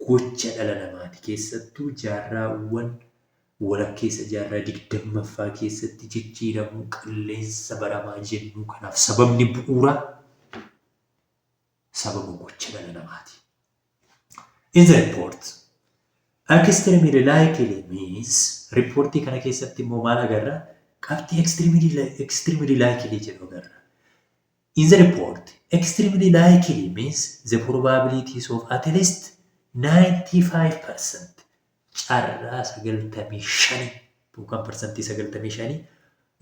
gocha dhala namaati. Keessattuu jaarraawwan walakkeessa jaarraa 20ffaa keessatti jijjiiramuu qilleensa baramaa jennu kanaaf sababni bu'uuraa sababa gocha dhala namaati. In the report, extremely likely means, reportii kana keessatti immoo maal agarra? Qabxii extremely likely jedhu agarra. In the report, extremely likely means the probabilities of at least 95%, carraa 95 yookaan 95%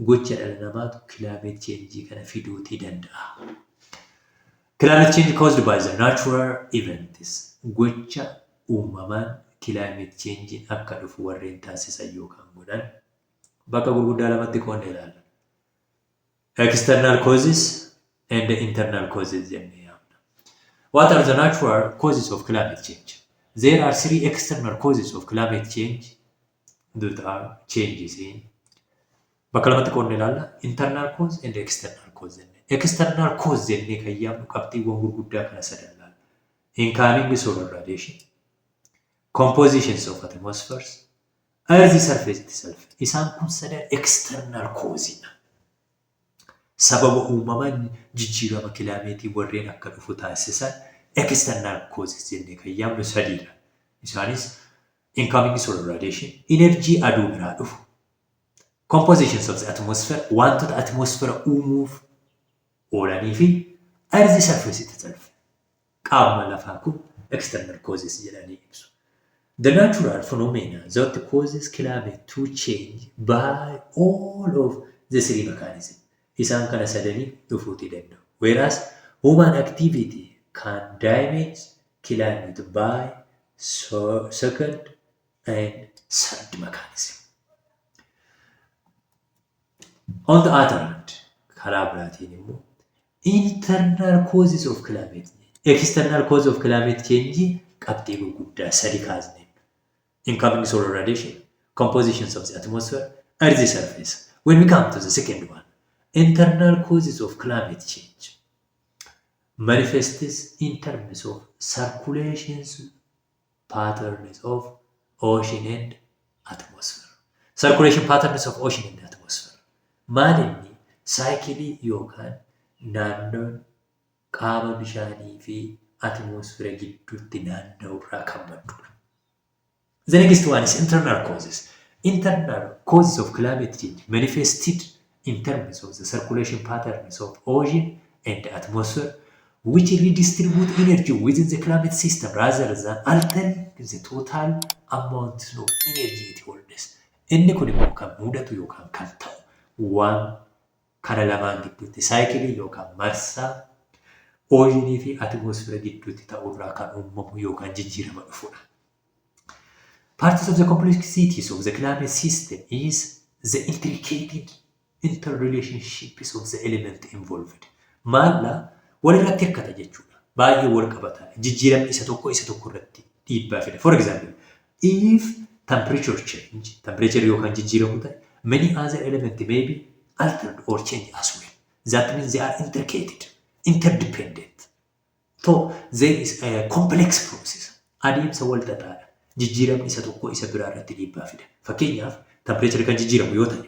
gocha dhala namaatu climate change kana fiduutii danda'a. Climate change caused by the natural events, gocha uumamaan climate change akka dhufu warreen taasisan yookaan godhan bakka gurguddaa lamatti qoodne ilaalla. External causes and internal causes jennee yaamna. What are the natural causes of climate change? There are three external causes of climate change that are changes in, bakka lamatti qoodne ilaalla. Internal cause and external cause jennee. External cause jennee kan yaamnu qabxiiwwan gurguddaa kana sadan ilaalla. Incoming solar radiation, compositions of atmospheres, earth surface itself. Isaan kun sadan external cause dha. Sababa uumamaan jijjiirama climateii warreen akka dhufu taasisan external causes jennee kan yaamnu sadiidha. Isaanis incoming solar radiation, energy aduu biraa dhufu, compositions of the atmosphere, wantoota atmosphere uumuuf oolanii, fi earth surface itself, qaama lafaa kun external causes jedhanii ibsu. The natural phenomena that causes climate to change by all of the three mechanisms. Isaan kana sadanii dhufuutii danda'u. Whereas human activity can damage climate by second and third mechanism. On the other hand, karaa biraatiin immoo internal causes of climate, external cause of climate change qabxii gurguddaa sadi kaasne. Incoming solar radiation, compositions of the atmosphere, earth surface. When we come to the second one, internal causes of climate change. Manifests in terms of circulations patterns of ocean and atmosphere. Circulation patterns of ocean and atmosphere. Maal inni cycle yookaan naannoon qaama bishaanii fi atmosphere gidduutti naanna'u irraa kan maddudha. The next one is internal causes. Internal causes of climate change manifested in terms of the circulation patterns of ocean and atmosphere, which redistribute energy within the climate system rather than altering the total amount of energy it holds. Inni kun immoo kan mudatu yookaan kan ta'u waan kana lamaan gidduutti cycle yookaan marsaa ocean fi atmosphere gidduutti ta'urraa kan uumamu yookaan jijjiirama dhufudha. Parts of the complexities of the climate system is the intricate interrelationships of the element involved. Maalla walirratti hirkata jechuudha. Baay'ee wal qabataadha. Jijjiiramni isa tokko isa tokko irratti dhiibbaa fida. For example, if temperature change, temperature yookaan jijjiiramu ta'e, many other element may be altered or change as well. That means they are intricated, interdependent. So there is a complex process. Adeemsa wal xaxaadha. Jijjiiramni isa tokko isa biraa irratti dhiibbaa fida. Fakkeenyaaf, temperature kan jijjiiramu yoo ta'e,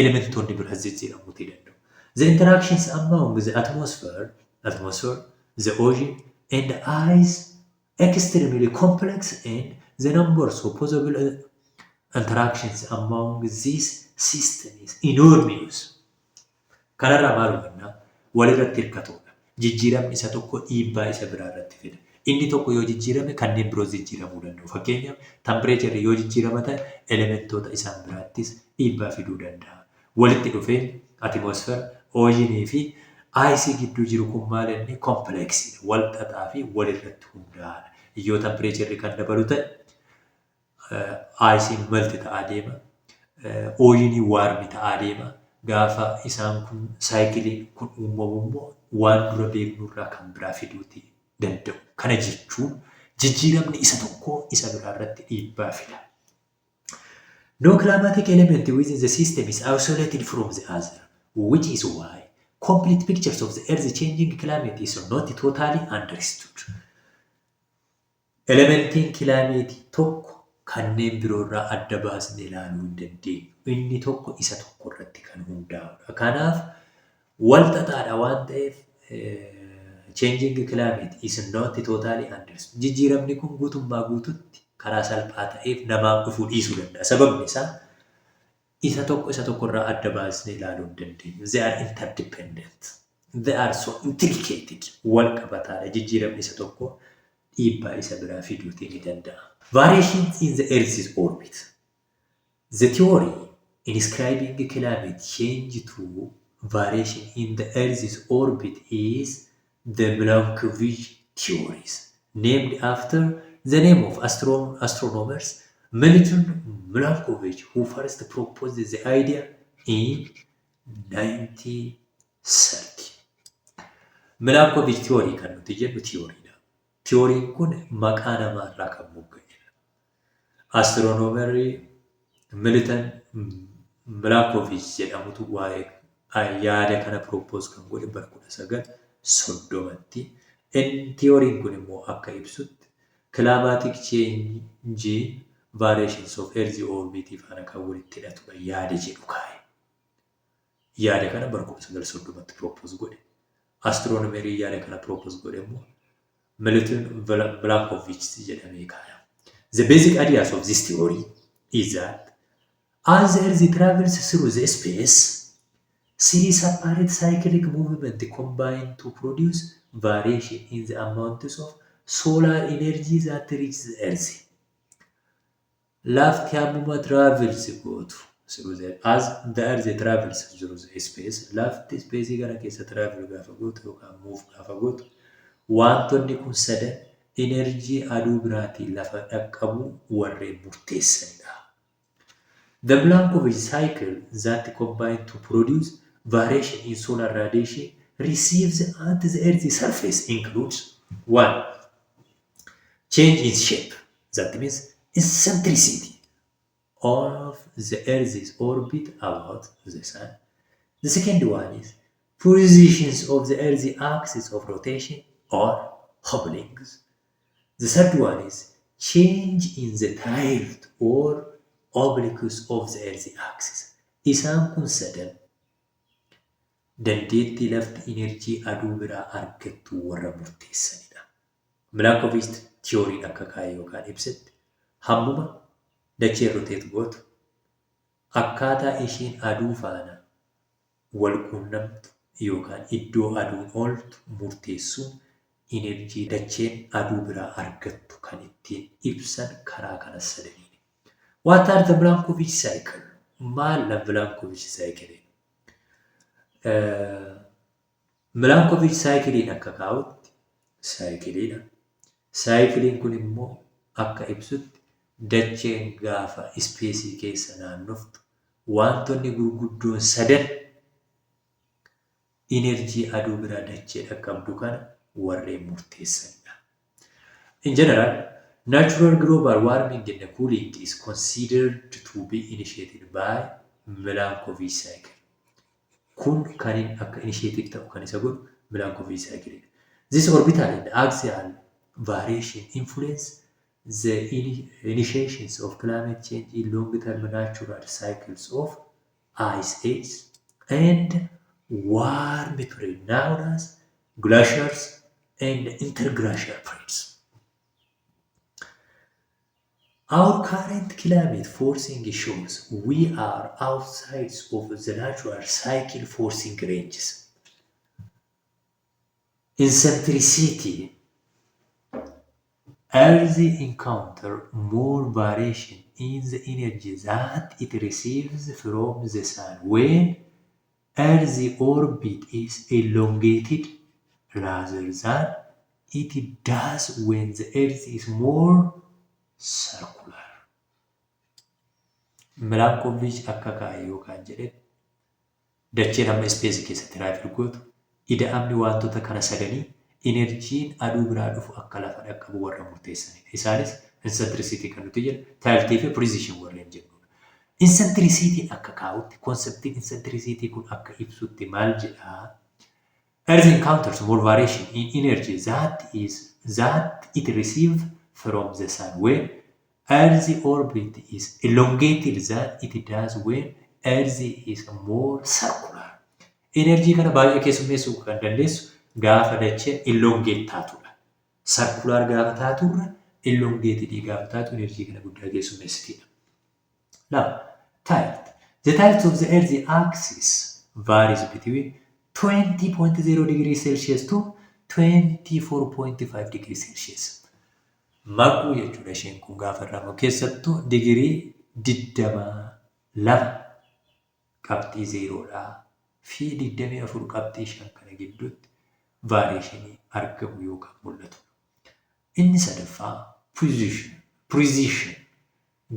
elementoonni biraas jijjiiramuu danda'u. The interactions among the atmosphere, the ocean, and the ice extremely complex, and the numbers of possible interactions among these systems is enormous. Kanarraa maal hubannaa? Walirratti hirkatoodha. Jijjiiramni isa tokko dhiibbaa isa biraa irratti fida. Inni tokko yoo jijjiirame kanneen biroos jijjiiramuu danda'u. Fakkeenyaaf, temperatureri yoo jijjiirama ta'e elementoota isaan biraattis dhiibbaa fiduu danda'a. Walitti dhufeenyi atmosphere, ocean fi ice gidduu jiru kun maal inni complexiidha. Wal xaxaa fi walirratti hundaa'aadha. Yoo temperatureri kan dabalu ta'e iceiin melt ta'aa deema. Ocean warm ta'aa deema. Gaafa isaan kun cycleiin kun uumamu immoo waan dura beeknurraa kan biraa fiduuti danda'u. Kana jechuun jijjiiramni isa tokkoo isa biraa irratti dhiibbaa fida. No climatic element within the system is isolated from the other, which is why complete pictures of the Earth's changing climate is not totally understood. Elementiin climate tokko kanneen biroorraa adda baasnee ilaaluu hin dandeenyu. Inni tokko isa tokko irratti kan hundaa'udha. Kanaaf wal xaxaadha waan ta'eef changing climate is not totally understood. Jijjiiramni kun guutummaa guututti karaa salphaa ta'eef namaaf dhufuu dhiisuu danda'a. Sababni isaa isa tokko isa tokkorraa adda baasnee ilaaluu hin dandeenyu. They are interdependent. They are so intricated. Wal qabataadha. Jijjiiramni isa tokko dhiibbaa isa biraa fiduutii ni danda'a. Variations in the Earth's orbit. The theory inscribing climate change to variation in the Earth's orbit is the Milankovitch theories, named after the name of astronomers Milutin Milankovitch, who first proposed the idea in 1930. Milankovitch theory kan nuti jennu theoryidha. Theoryin kun maqaa namaarraa kan mogga'edha. Astronomerii Milutin Milankovitch jedhamutu waa'ee yaada kana propose kan godhe bara 1930tti. Theoryin kun immoo akka ibsutti climatic change variations of earth orbit faana kan walitti hidhatudha yaada jedhu kaa'e. Yaada kana bara 1930tti propose godhe. Astronomerii yaada kana propose godhe immoo Milutin Milankovitch jedhamee kaa'ama. The basic ideas of this theory is that as the Earth travels through the space, three separate cyclic movements combine to produce variation in the amounts of solar energy that reaches the Earth. Lafti hammuma travels gootu through the as the Earth travels through the space, lafti space kana keessa travel gaafa gootu yookaan move gaafa gootu wantoonni kun sadan energy aduu biraatiin lafa dhaqqabu warreen murteessanidha. The Milankovitch cycle that combine to produce variation in solar radiation receives at the Earth's surface includes: one, change in shape, that means eccentricity of the Earth's orbit about the Sun. The second one is Positions of the Earth's axis of rotation or obliques. The third one is change in the tilt or obliques of the Earth's axis. Isaan kun sadan dandeettii lafti enerjii aduu biraa argattu warra murteessanidha. Milankovitch theoryn akka kaa'e yookaan ibsetti, hammuma dacheen rotate gootu, akkaataa ishiin aduu faana wal quunnamtu yookaan iddoo aduun ooltu murteessuun enerjii dacheen aduu biraa argattu kan ittiin ibsan karaa kana sadaniini. What are the Milankovitch cycle? Maal Milankovitch cycle? Milankovitch cyclein akka kaa'utti cycleiidha. Cycleiin kun immoo akka ibsutti dacheen gaafa spaceii keessa naannoftu wantoonni gurguddoon sadan enerjii aduu biraa dachee dhaqqabdu kana warreen murteessanidha. In general, natural global warming and cooling is considered to be initiated by Milankovitch cycle. Kun kan inni akka initiative ta'u kan isa godhu Milankovitch cycle. This orbital and axial variation influence the initiations of climate change in long-term natural cycles of ice age and warm period known as glaciers and interglacial periods. Our current climate forcing shows we are outside of the natural cycle forcing ranges. Eccentricity: Earth encounter more variation in the energy that it receives from the sun when Earth's orbit is elongated rather than it does when the Earth is more circular. Milankovitch akka kaa'e yookaan jedhetti, dacheen amma spaceii keessatti travel gootu, ida'amni wantoota kana sadanii enerjiin aduu biraa dhufu akka lafa dhaqqabu warra murteessanidha. Isaanis eccentricity kan nuti jennu, tiltii fi precession warreen jennudha. Eccentricityn akka kaa'utti, conceptiin eccentricity kun akka ibsutti maal jedhaa? Earth encounters more variation in energy that it receives from the sun when Earth's orbit is elongated than it does when Earth is more circular. Enerjii kana baay'ee keessummeessuu kan dandeessu gaafa dacheen elongate taatudha. Circular gaafa taaturra elongated gaafa taatu enerjii kana guddaa keessummeessitidha. Lama, tilt. The tilt of the Earth's axis varies between 20.0 degrees Celsius to 24.5 degrees Celsius. Maquu jechuudha isheen kun gaafa irraa, keessattuu digirii 22.0dhaa fi 24.5 kana gidduutti variationii argamu yookaan mul'atu. Inni sadaffaa precession. Precession,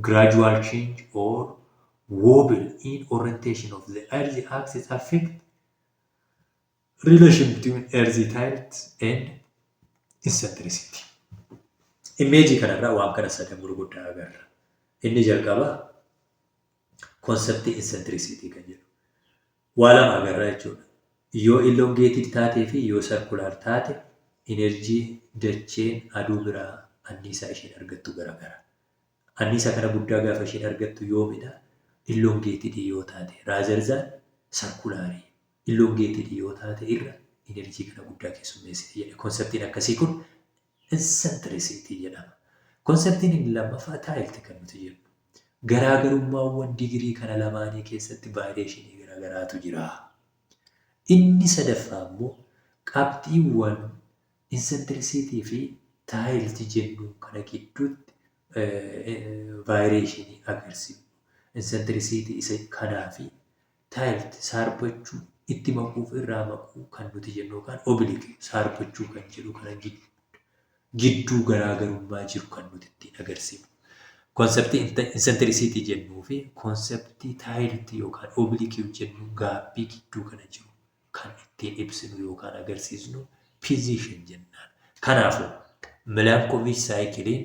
gradual change or wobble in orientation of the Earth's axis, affect relation between Earth's tilt and eccentricity. Imageii kanarraa waan kana sadan gurguddaa agarra. Inni jalqabaa conceptii eccentricity kan jedhu. Waa lama agarra jechuudha. Yoo elongated taatee fi yoo circular taate, enerjii dacheen aduu biraa anniisaa isheen argattu garagara. Anniisaa kana guddaa gaafa isheen argattu yoomidha? Elongated yoo taate rather than circularii. Elongated yoo taate irra enerjii kana guddaa keessummeessiti jedhe. Conceptiin akkasii kun eccentricity jedhama. Conceptiin inni lammaffaa tilt kan nuti jennu. Garaagarummaawwan digirii kana lamaanii keessatti variationii garaagaraatu jira. Inni sadaffaa immoo qabxiiwwan eccentricity fi tilt jennu kana gidduutti variationii agarsiisu. Eccentricity isa kanaa fi tilt, saarbachuu, itti maquuf irraa maquu kan nuti jennu yookaan oblique saarbachuu kan jedhu kana gidduu garaagarummaa jiru kan nuti ittiin agarsiifnu. Conceptii eccentricity jennuu fi conceptii tilt yookaan oblique jennu gapii gidduu kana jiru kan ittiin ibsinu yookaan agarsiisnu precession jennaan. Kanaafuu Milankovitch cycleiin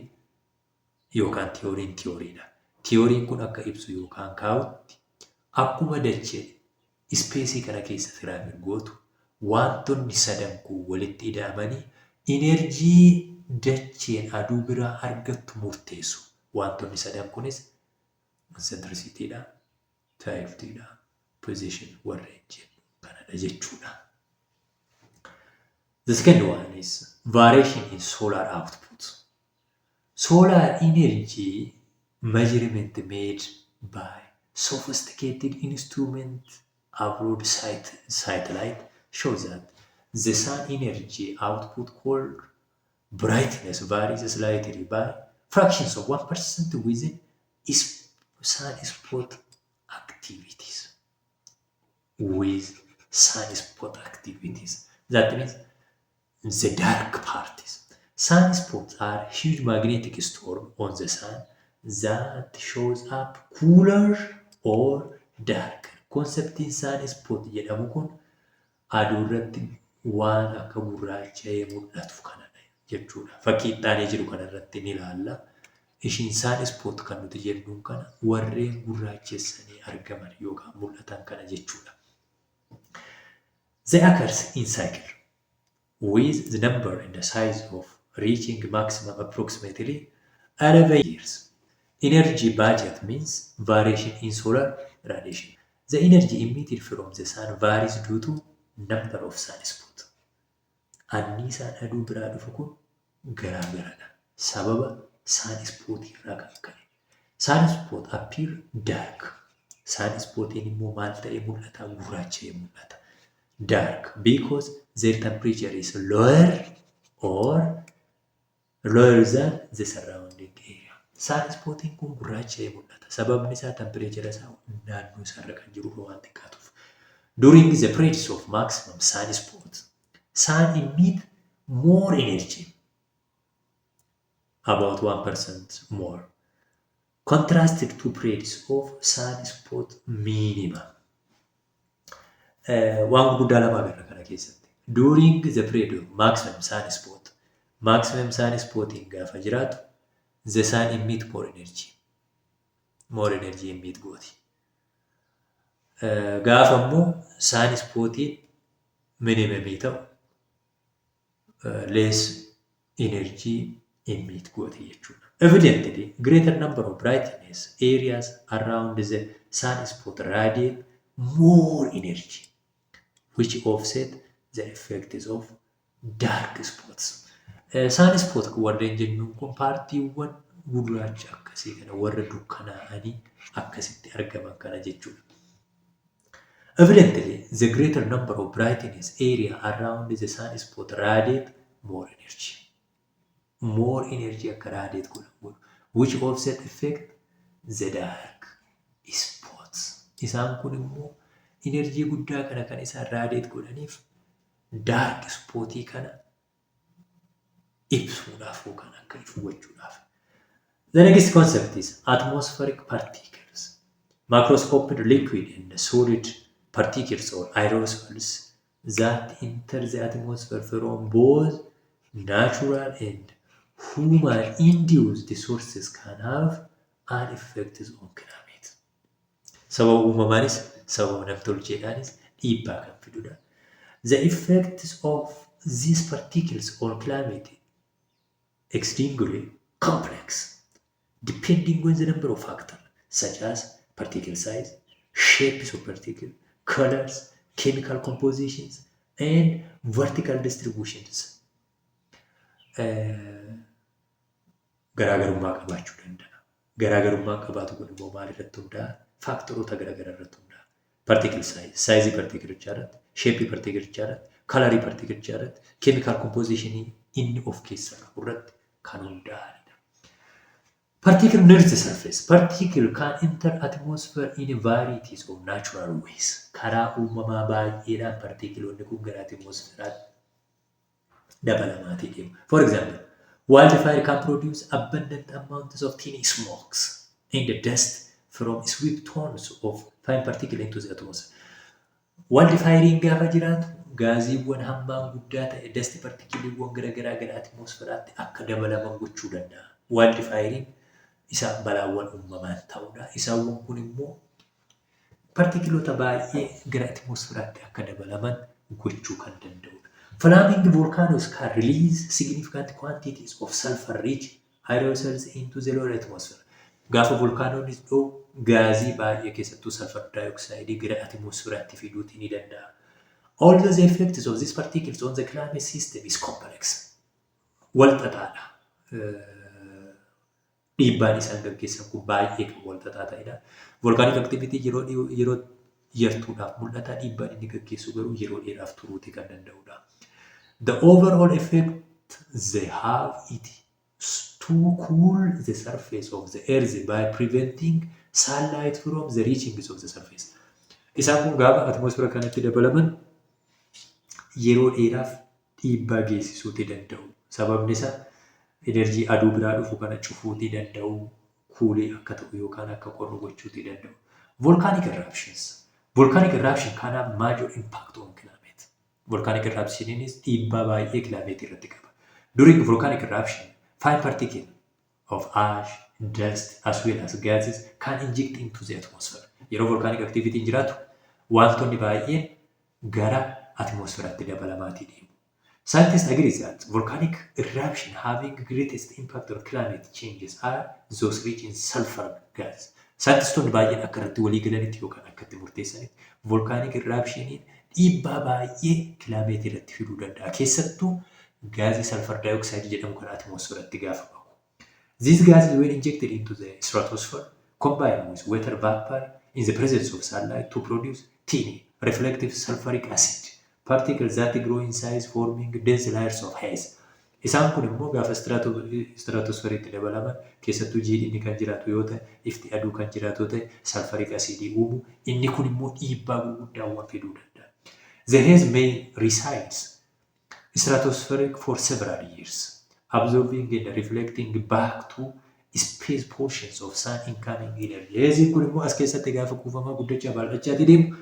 yookaan theoryn theorydha. Theoryn kun akka ibsu yookaan kaa'utti, akkuma dachee spaceii kana keessa travel gootu Wantoonni sadan kun walitti ida'amanii enerjii dacheen aduu biraa argattu murteessu. Wantoonni sadan kunis eccentricityidha, tiltiidha, position warreen jennu kanadha jechuudha. The second one is variation in solar output. Solar energy measurement made by sophisticated instrument aboard satellite shows that the sun energy output, called brightness, varies slightly by fractions of 1% within sunspot activities. With sunspot activities. That means the dark parties. Sunspots are huge magnetic storm on the sun that shows up cooler or darker. Conceptiin sunspot jedhamu kun aduu irratti waan akka gurraacha'ee mul'atu kanadha jechuudha. Fakkii itti jiru kanarratti ni ilaalla. Ishiin sunspot kan nuti jennuun kana warreen gurraachessanii argaman yookaan mul'atan kana jechuudha. They occurs in cycle with the number and the size of reaching maximum approximately 11 years. Energy budget means variation in solar radiation. The energy emitted from the sun varies due to number of sunspots. Anniisaan aduu biraa dhufu kun garaa garadha. Sababa sunspot irraa kan ka'e. Sunspot appear dark. Sunspotiin immoo maal ta'ee mul'ata? Gurraacha'ee mul'ata. Dark because their temperature is lower or lower than the surrounding area. Sunspotiin kun gurraacha'ee mul'ata. Sababni isaa temperature isaa naannoo isaarra kan jiru waan xiqqaatuuf. During the periods of maximum sunspot, sun emit more energy, about 1% more, contrasted to periods of sunspot minimum. Waan gurguddaa lama agarra kana keessatti. During the period of maximum sunspot, maximum sunspotiin gaafa jiraatu, the sun emit more energy. More energy emit gooti. Gaafa immoo sunspotiin minimumii ta'u, less energy emit gooti jechuudha. Evidently, greater number of brightness areas around the sunspot radiate more energy, which offset the effects of dark spots. Sunspot warreen jennuun kun partiiwwan gurraacha akkasii kana warra dukkanaa'anii akkasitti argaman kana jechuudha. Evidently, the greater number of brightness area around the sunspot radiate more energy. More energy akka radiate godhan godhu, which offset effect the dark spots. Isaan kun immoo enerjii guddaa kana kan isaan radiate godhaniif dark spotii kana ibsuudhaaf yookaan akka ifu gochuudhaaf. The next concept is atmospheric particles. Macroscopic liquid and solid particles or aerosols that enter the atmosphere from both natural and human induced sources can have an effect on climate. Sababa uumamaanis sababa namtolcheedhaanis dhiibbaa kan fidudha. The effects of these particles on climate exceedingly complex, depending on the number of factors such as particle size, shapes of particle, colors, chemical compositions, and vertical distributions. Garaagarummaa qabaachuu danda'a. Garaagarummaan qabaatu kun immoo maal irratti hundaa'a? Factoroota garaagaraa irratti hundaa'a. Particle size, sizeii particleichaa irratti, shapeii particleichaa irratti, colorii particleichaa irratti, chemical compositionii inni of keessaa qabu irratti kan hundaa'anidha. Particle near the surface. Particle can enter atmosphere in a varieties of natural ways. Karaa uumamaa baay'eedhaan particleoonni kun gara atmosferaatti dabalamaatii deemu. For example, wildfire can produce abundant amounts of tiny smokes and dust from sweep tons of fine particle into the atmosphere. Wildfirein gaafa jiraatu gaaziiwwan hammaan guddaa ta'e dust particleiiwwan garaagaraa gara atmosferaatti akka dabalaman gochuu danda'a. Wildfirein isa balaawwan uumamaan ta'udha. Isaawwan kun immoo particleoota baay'ee gara atmosferaatti akka dabalaman gochuu kan danda'udha. Flaming volcanoes can release significant quantities of sulfur-rich aerosols into the lower atmosphere. Gaafa volkaanoon dho'u gaazii baay'ee, keessattuu sulfur dioxide, gara atmosfeeraatti fiduutii ni danda'a. Although the effects of these particles on the climate system is complex. Wal xaxaadha. Dhiibbaan isaan gaggeessan kun baay'ee kan wal xaxaa ta'edha. Volcanic activity yeroo yartuudhaaf mul'ata. Dhiibbaan inni gaggeessu garuu yeroo dheeraaf turuutii kan danda'udha. The overall effect they have it to cool the surface of the earth by preventing sunlight from the reaching of the surface. Isaan kun gaafa atmosfeera kanatti dabalaman yeroo dheeraaf dhiibbaa geessisuutii danda'u. Sababni isaa enerjii aduu biraa dhufu kana cufuutii danda'u, cool akka ta'u yookaan akka qorru gochuutii danda'u. Volcanic eruptions. Volcanic eruption can have major impact on climate. Volcanic eruptioninis dhiibbaa baay'ee climate irratti qaba. During volcanic eruption, fine particle of ash, dust as well as gases can inject into the atmosphere. Yeroo volcanic activity jiraatu wantoonni baay'een gara atmosfeeraatti dabalamaatii deemu. Scientists agree that volcanic eruption having greatest impact on climate changes are those rich in sulfur gas. Saayintistoonni baay'een akka irratti walii galanitti yookaan akka itti murteessanitti volcanic eruptioniin dhiibbaa baay'ee climate irratti fiduu danda'a. Keessattuu gaazii sulfur dioxide jedhamu kan atmosfeeratti gaafa bahu. These gases, when injected into the stratosphere, combine with water vapor in the presence of sunlight to produce tiny reflective sulfuric acid particles that grow in size, forming dense layers of haze. Isaan kun immoo gaafa stratosphereitti dabalaman, keessattuu jiidhinni kan jiraatu yoo ta'e, ifti aduu kan jiraatu yoo ta'e, sulfuric acidii uumu. Inni kun immoo dhiibbaa gurguddaawwan fiduu danda'a. The haze may resides stratospheric for several years, absorbing and reflecting back to space portions of sun incoming energy. Hazeiin kun immoo as keessatti gaafa kuufamaa guddachaa bal'achaa deemu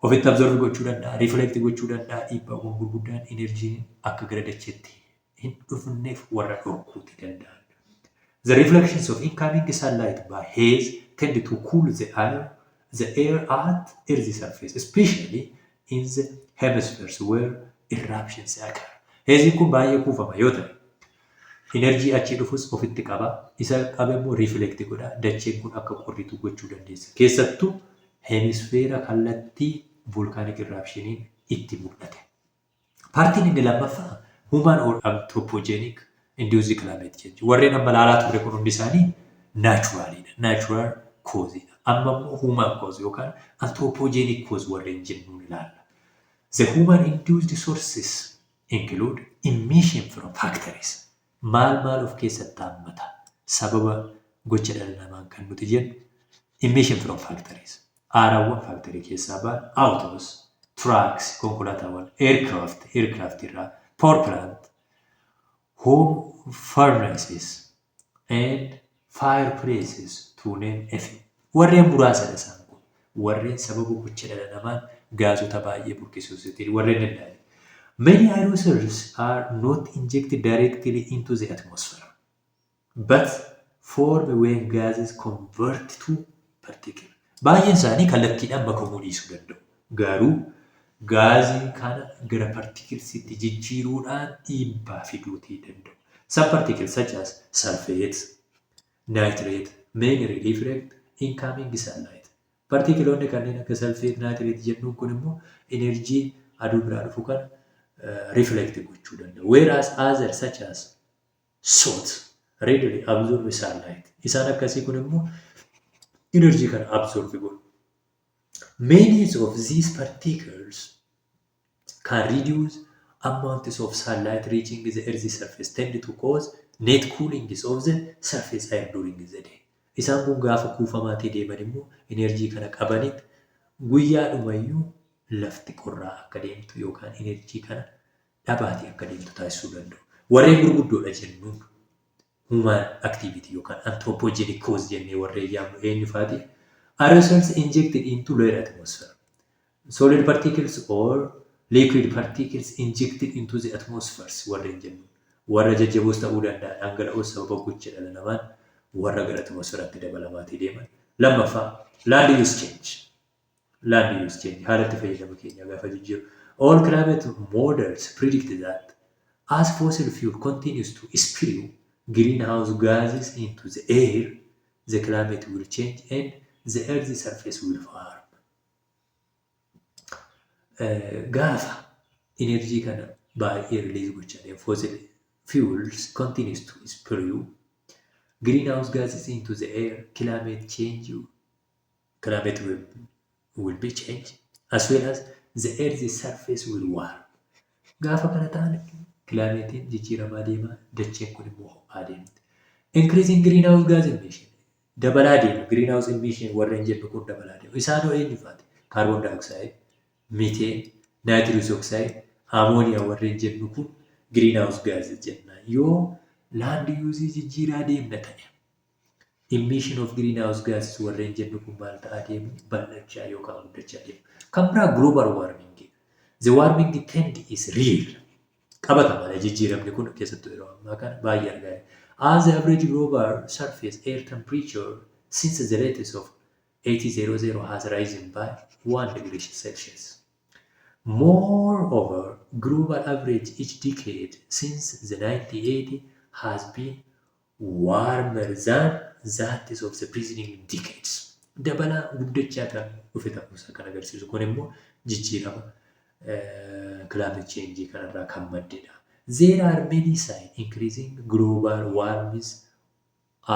ofitti absorb gochuu danda'a, reflect gochuu danda'a, dhiibbaawwan gurguddaan enerjiin akka gara dacheetti hin dhufneef warra dhorkuuti danda'an. The reflections of incoming sunlight by haze tend to cool the air at Earth's surface, especially in the hemispheres where eruptions occur. Hazeiin kun baay'ee kuufama yoo ta'e, enerjii achii dhufus ofitti qaba. Isa qabe immoo reflect godha. Dacheen kun akka qorritu gochuu dandeessa. Keessattuu hemisfeera kallattii volcanic eruptioniin itti mul'ate. Partiin inni lammaffaa human or anthropogenic induced climate change. Warreen amma ilaalaa turre kun hundi isaanii naturalidha. Natural causeidha. Amma immoo human cause yookaan anthropogenic cause warreen jennuun ilaalla. The human induced sources include emission from factories. Maal maal of keessatti hammata? Sababa gocha dhala namaan kan nuti jennu emission from factories. Aaraawwan factory keessaa ba'an, autos, trucks, konkolaataawwan, aircraft, aircraft irraa, power plant, home furnaces and fireplaces, to name a few. Warreen muraasadha isaan kun. Warreen sababa gocha dhala namaan gaazota baay'ee burqisiisuutiin warreen danda'an. Many aerosols are not injected directly into the atmosphere, but form when gases convert to particle. Baay'een isaanii kallattiidhaan makamuu dhiisuu danda'u. Garuu gaazii kana gara particlesitti jijjiiruudhaan dhiibbaa fiduutii danda'u. Some particles such as sulfate, nitrate may reflect incoming sunlight. Particleoonni kanneen akka sulfate, nitrate jennuun kun immoo enerjii aduu biraa dhufu kana reflect gochuu danda'u. Whereas others such as soot readily absorb sunlight. Isaan akkasii kun immoo enerjii kana absorb godhu. Many of these particles can reduce amounts of sunlight reaching the earth's surface, tend to cause net cooling of the surface air during the day. Isaan kun gaafa kuufamaatii deeman immoo enerjii kana qabanitti guyyaadhumayyuu lafti qorraa akka deemtu yookaan enerjii kana dhabaatii akka deemtu taasisuu danda'u. Warreen gurguddoodha jennuun human activity yookaan anthropogenic cause jennee warreen yaamnu eenyu faati? Aerosols injected into lower atmosphere. Solid particles or liquid particles injected into the atmospheres warreen jennuun. Warra jajjaboos ta'uu danda'a, dhangala'oos, sababa gocha dhala namaan warra gara atmosfeeraatti dabalamaatii deeman. Lammaffaa, land use change. Land use change, haala itti fayyadama keenya gaafa jijjiiru. All climate models predict that as fossil fuel continues to spew greenhouse gases into the air, the climate will change and the earth's surface will warm. Gaafa energy kana baay'ee release gochaa deemu, fossil fuels continues to spew greenhouse gases into the air, climate change, climate will be changed as well as the earth's surface will warm. Gaafa kana ta'an climateiin jijjiiramaa deema, dacheen kun immoo ho'aa deemti. Increasing greenhouse gas emission dabalaa deema. Greenhouse emission warreen jennu kun dabalaa deema. Isaan hoo eenyu faati? Carbon dioxide, methane, nitrous oxide, ammonia warreen jennu kun greenhouse gases jenna. Yoo land use jijjiiraa deemna ta'e, emission of greenhouse gases warreen jennu kun maal ta'aa deemu? Bal'achaa yookaan guddachaa deemu. Kan biraa global warming. The warming trend is real. Qabatamaadha jijjiiramni kun, keessattuu yeroo ammaa kana baay'ee argaa jirra. As the average global surface air temperature since the latest of 1800 has risen by 1 degree Celsius. Moreover, global average each decade since the 1980 has been warmer than that of the preceding decades. Dabalaa guddachaa kan dhufe ta'uusaa kan agarsiisu kun immoo jijjiirama climate change kanarraa kan maddedha. There are many signs increasing global warming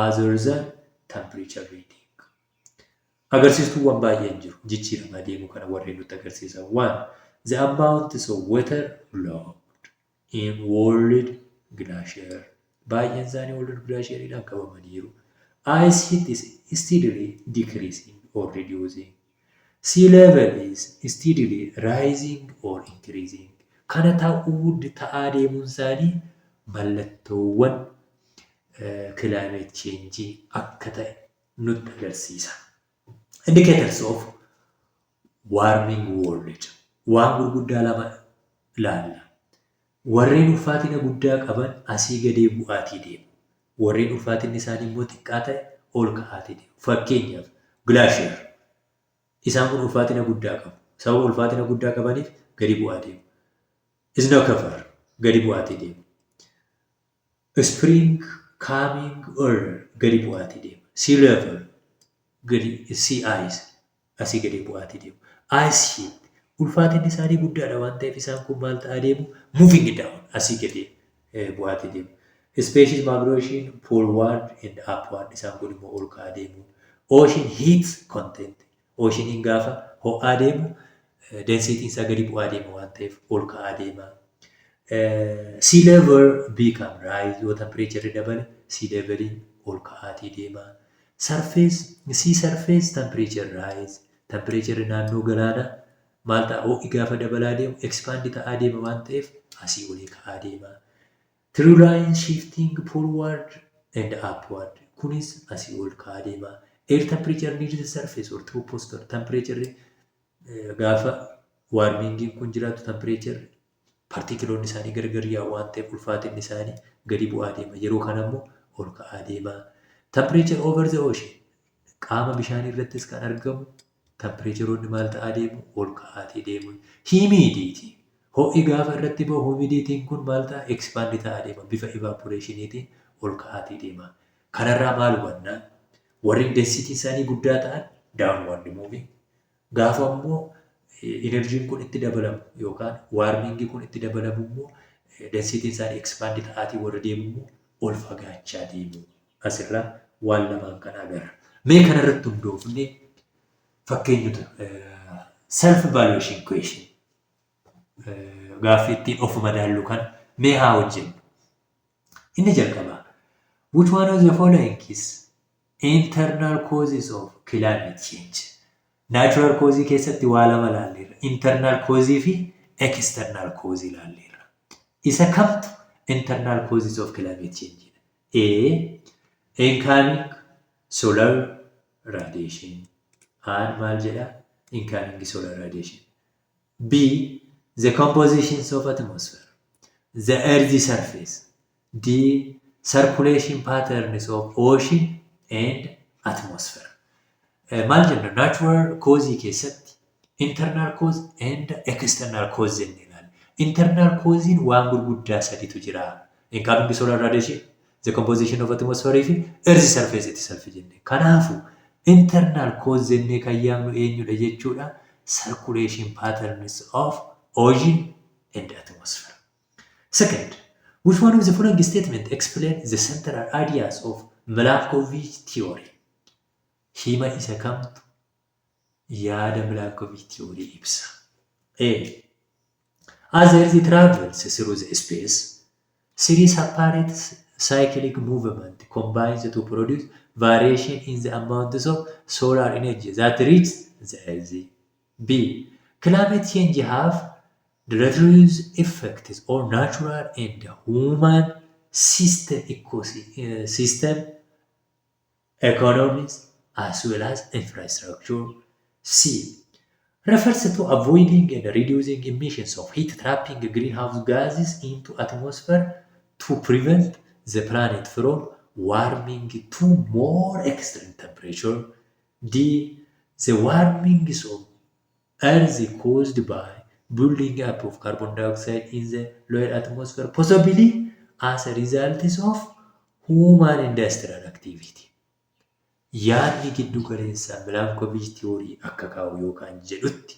other than temperature reading. Agarsiistuuwwan baay'een jiru jijjiirama deemuu kana warreen nutti agarsiisan. One, the amount of water locked in world glacier. Baay'een isaanii world glacieriidhaan qabamaniiru. Ice sheet is steadily decreasing or reducing. Sea level is steadily rising or increasing. Kana ta'uu ta'aa deemuun isaanii mallattoowwan climate change akka ta'e nutti agarsiisa. Indicators of warming world. Waan gurguddaa lama ilaalla. Warreen ulfaatina guddaa qaban asii gadee bu'aatii deemu. Warreen ulfaatinni isaanii immoo xiqqaa ta'e ol ka'aatii deemu. Fakkeenyaaf, glacier. Isaan kun ulfaatina guddaa qabu. Sababa ulfaatina guddaa qabaniif gadi bu'aa deemu. Snow cover gadi bu'aatii deemu. Spring coming early gadi bu'aatii deema. Sea level gadi, sea ice asii gadi bu'aatii deemu. Ice sheet ulfaatinni isaanii guddaadha waan ta'eef isaan kun maal ta'aa deemu? Moving down, asii gadi bu'aatii deemu. Species migration poleward and upward, isaan kun immoo ol ka'aa deemu. Ocean heat content, oceaniin gaafa ho'aa deemu densityn isaa gadi bu'aa deema waan ta'eef ol ka'aa deema. Sea level become rise, yoo temperature dabale sea leveliin ol ka'aatii deema. Surface, sea surface temperature rise, temperature naannoo galaanaa maal ta'a? Ho'i gaafa dabalaa deemu expand ta'aa deema waan ta'eef asii olii ka'aa deema. Tree line shifting poleward and upward, kunis asii ol ka'aa deema. Air temperature near the surface or troposphere temperature, gaafa warmingiin kun jiraatu temperature particleoonni isaanii gargar yaa'u waan ta'eef ulfaatinni isaanii gadi bu'aa deema. Yeroo kana immoo ol ka'aa deema. Temperature over the ocean, qaama bishaanii irrattis kan argamu temperatureoonni maal ta'aa deemu? Ol ka'aatii deemu. Humidity, ho'i gaafa irratti bahu humidityn kun maal ta'a? Expand ta'aa deema. Bifa evaporationiitiin ol ka'aatii deema. Kanarraa maal hubannaa? Warreen densityn isaanii guddaa ta'an downward moving. Gaafa immoo energyn kun itti dabalamu yookaan warmingii kun itti dabalamu immoo densityn isaanii expand ta'aatii warra deemu immoo ol fagaachaa deemu. Asirraa waan lamaan kana agarra. Mee kanarratti hundoofnee fakkeenyota self evaluation question, gaaffii ittiin of madaallu kana mee haa hojjennu. Inni jalqabaa, which one of the following is internal causes of climate change? Natural cause keessatti waa lama ilaalleerra. Internal cause fi external cause ilaalleerra. Isa kamtu internal causes of climate change? A. Incoming solar radiation. Aan maal jedha? Incoming solar radiation. B. The compositions of atmosphere. The earth surface. D. Circulation patterns of ocean and atmosphere. Maal jenna? Natural cause keessatti Internal cause and external cause jennee ilaalla. Internal cause'n waan gurguddaa saditu jira. Incoming solar radiation, the composition of atmosphere fi earth surface itself jenne. Kanaafuu internal cause jennee kan yaamnu eenyudha jechuudha? Circulation patterns of ocean and atmosphere. Second, which one of the following statement explain the central ideas of Milankovitch theory? Hima isa kamtu yaada Milankovitch theory ibsa? A. As the Earth travels through the space, three separate cyclic movement combines to produce variation in the amounts of solar energy that reach the Earth. B. Climate change have deleterious effects on natural and human system, ecosystem, economies, as well as infrastructure. C. Refers to avoiding and reducing emissions of heat trapping greenhouse gases into atmosphere to prevent the planet from warming to more extreme temperature. D. The warming of Earth caused by building up of carbon dioxide in the lower atmosphere, possibly as a result of human industrial activity. Yaadni giddu galeessaa Milankovitch theory akka kaa'u yookaan jedhutti,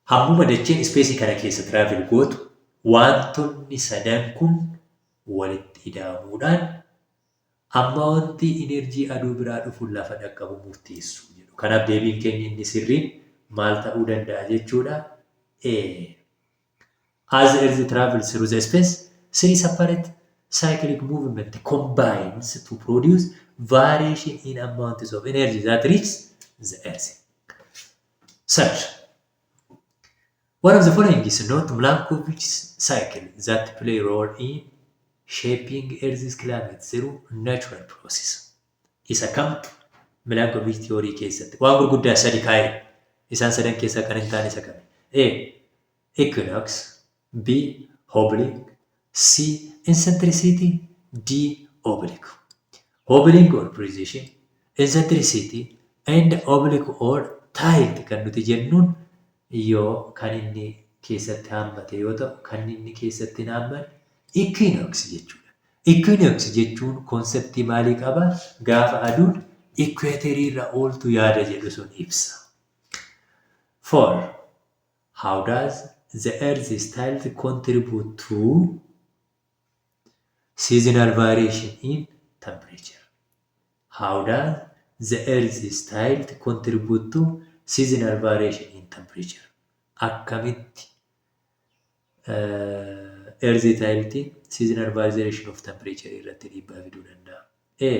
hammuma dacheen spaceii kana keessa travel gootu wantoonni sadan kun walitti ida'amuudhaan amma wanti energy aduu biraa dhufu lafa dhaqqabu murteessu jedhu. Kanaaf deebiin keenya inni sirriin maal ta'uu danda'a jechuudha? A. As the Earth travels through the space, three separate cyclic movement combines to produce variation in amounts of energy that reach the Earth. Third, one of the following is not Milankovitch cycle that play role in shaping Earth's climate through natural process? Isa kamtu Milankovitch theory keessatti waan gurguddaa sadi kaa'e, isaan sadan keessaa kan hin taane isa kami? A. Equinox. B. Hobbling. C. Eccentricity. D. Oblique. Hobbling or precession, eccentricity and oblique or tilt kan nuti jennuun yoo kan inni keessatti haammate yoo ta'u, kan inni keessatti hin haammanne equinox jechuudha. Equinox jechuun conceptii maalii qaba? Gaafa aduun equatorii irra ooltu yaada jedhu sun ibsa. Four, how does the Earth's tilt contribute to seasonal variation in temperature? How does the Earth's tilt contribute to seasonal variation in temperature? Akkamitti Earth tiltiin seasonal variation of temperature irratti dhiibbaa fiduu danda'a? A.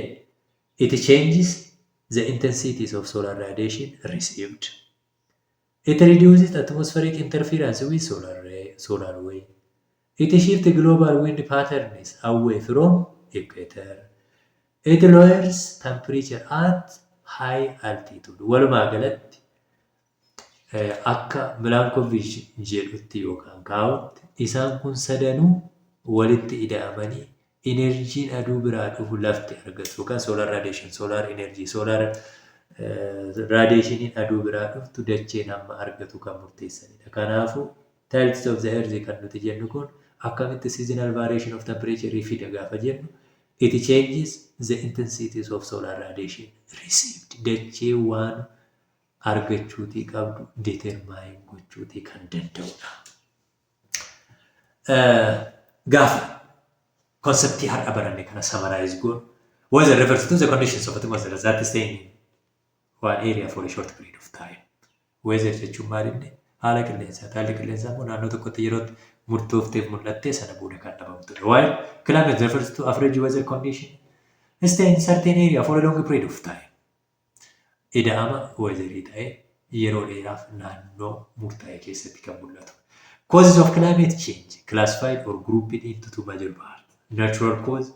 It changes the intensities of solar radiation received. It reduces atmospheric interference with solar ray, solar wind. It shifts global wind patterns away from equator. It lowers temperature at high altitude. Walumaa galatti akka Milankovitch jedhutti yookaan kaa'utti, isaan kun sadanuu walitti ida'amanii energyn aduu biraa dhufu lafti argatu yookaan solar radiation, solar energy, solar radiationiin aduu biraa dhuftu dacheen hamma argatu kan murteessanidha. Kanaafuu tilt of the Earth kan nuti jennu kun akkamitti seasonal variation of temperature fida gaafa jennu, it changes the intensities of solar radiation received. Dachee waan argachuutii qabdu determine gochuutii kan danda'udha. Gaafa conceptii har'a baranne kana summarize goonu, weather refers to the conditions of atmosphere that stay in one area for a short period of time. Weather jechuun maal inni? Haala qilleensaa. Haalli qilleensaa immoo naannoo tokkotti yeroo murtoofteef mul'attee sana booda kan dhabamtudha. While climate refers to average weather condition stay in certain area for a long period of time. Ida'ama weatherii ta'ee yeroo dheeraaf naannoo murtaa'e keessatti kan mul'atu. Causes of climate change classified or grouped into two major parts: natural cause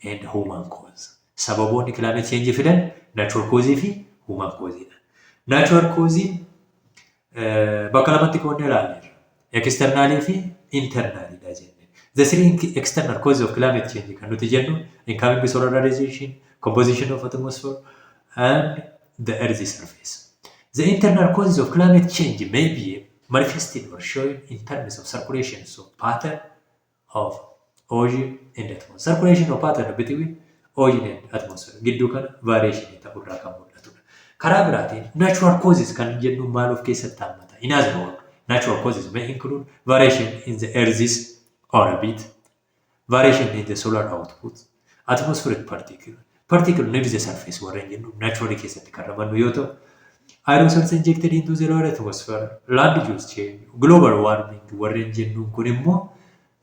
and human cause. Sababoonni climate change fidan natural cause fi human cause dha. Natural cause bakka lamatti qoodnee ilaalleerra. Externalii fi internalidha jenne. The three external causes of climate change kan nuti jennu incoming solar radiation, composition of atmosphere and the earth surface. The internal causes of climate change may be manifested or shown in terms of circulation, so pattern of ocean and atmosphere. Circulation of pattern between ocean and atmosphere gidduu kana variation ta'urraa kan mul'atudha. Karaa biraatiin natural causes kan jennu maal of keessatti hammata? In other words, natural causes may include variation in the Earth's orbit, variation in the solar output, atmospheric particle, particle near the surface warreen jennu naturally keessatti kan ramannu yoo ta'u, aerosols injected into the lower atmosphere, land use change, global warming warreen jennuun kun immoo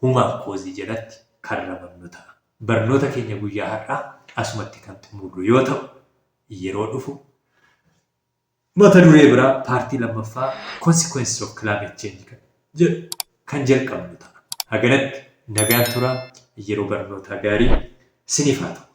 human cause jalatti kan ramannu ta'a. Barnoota keenya guyyaa har'aa asumatti kan xumurru yoo ta'u, yeroo dhufu mata duree biraa paartii lammaffaa consequences of climate change kan jedhu kan jalqabnu ta'a. Haganatti nagaan turaa, yeroo barnootaa gaarii siniif haa ta'u.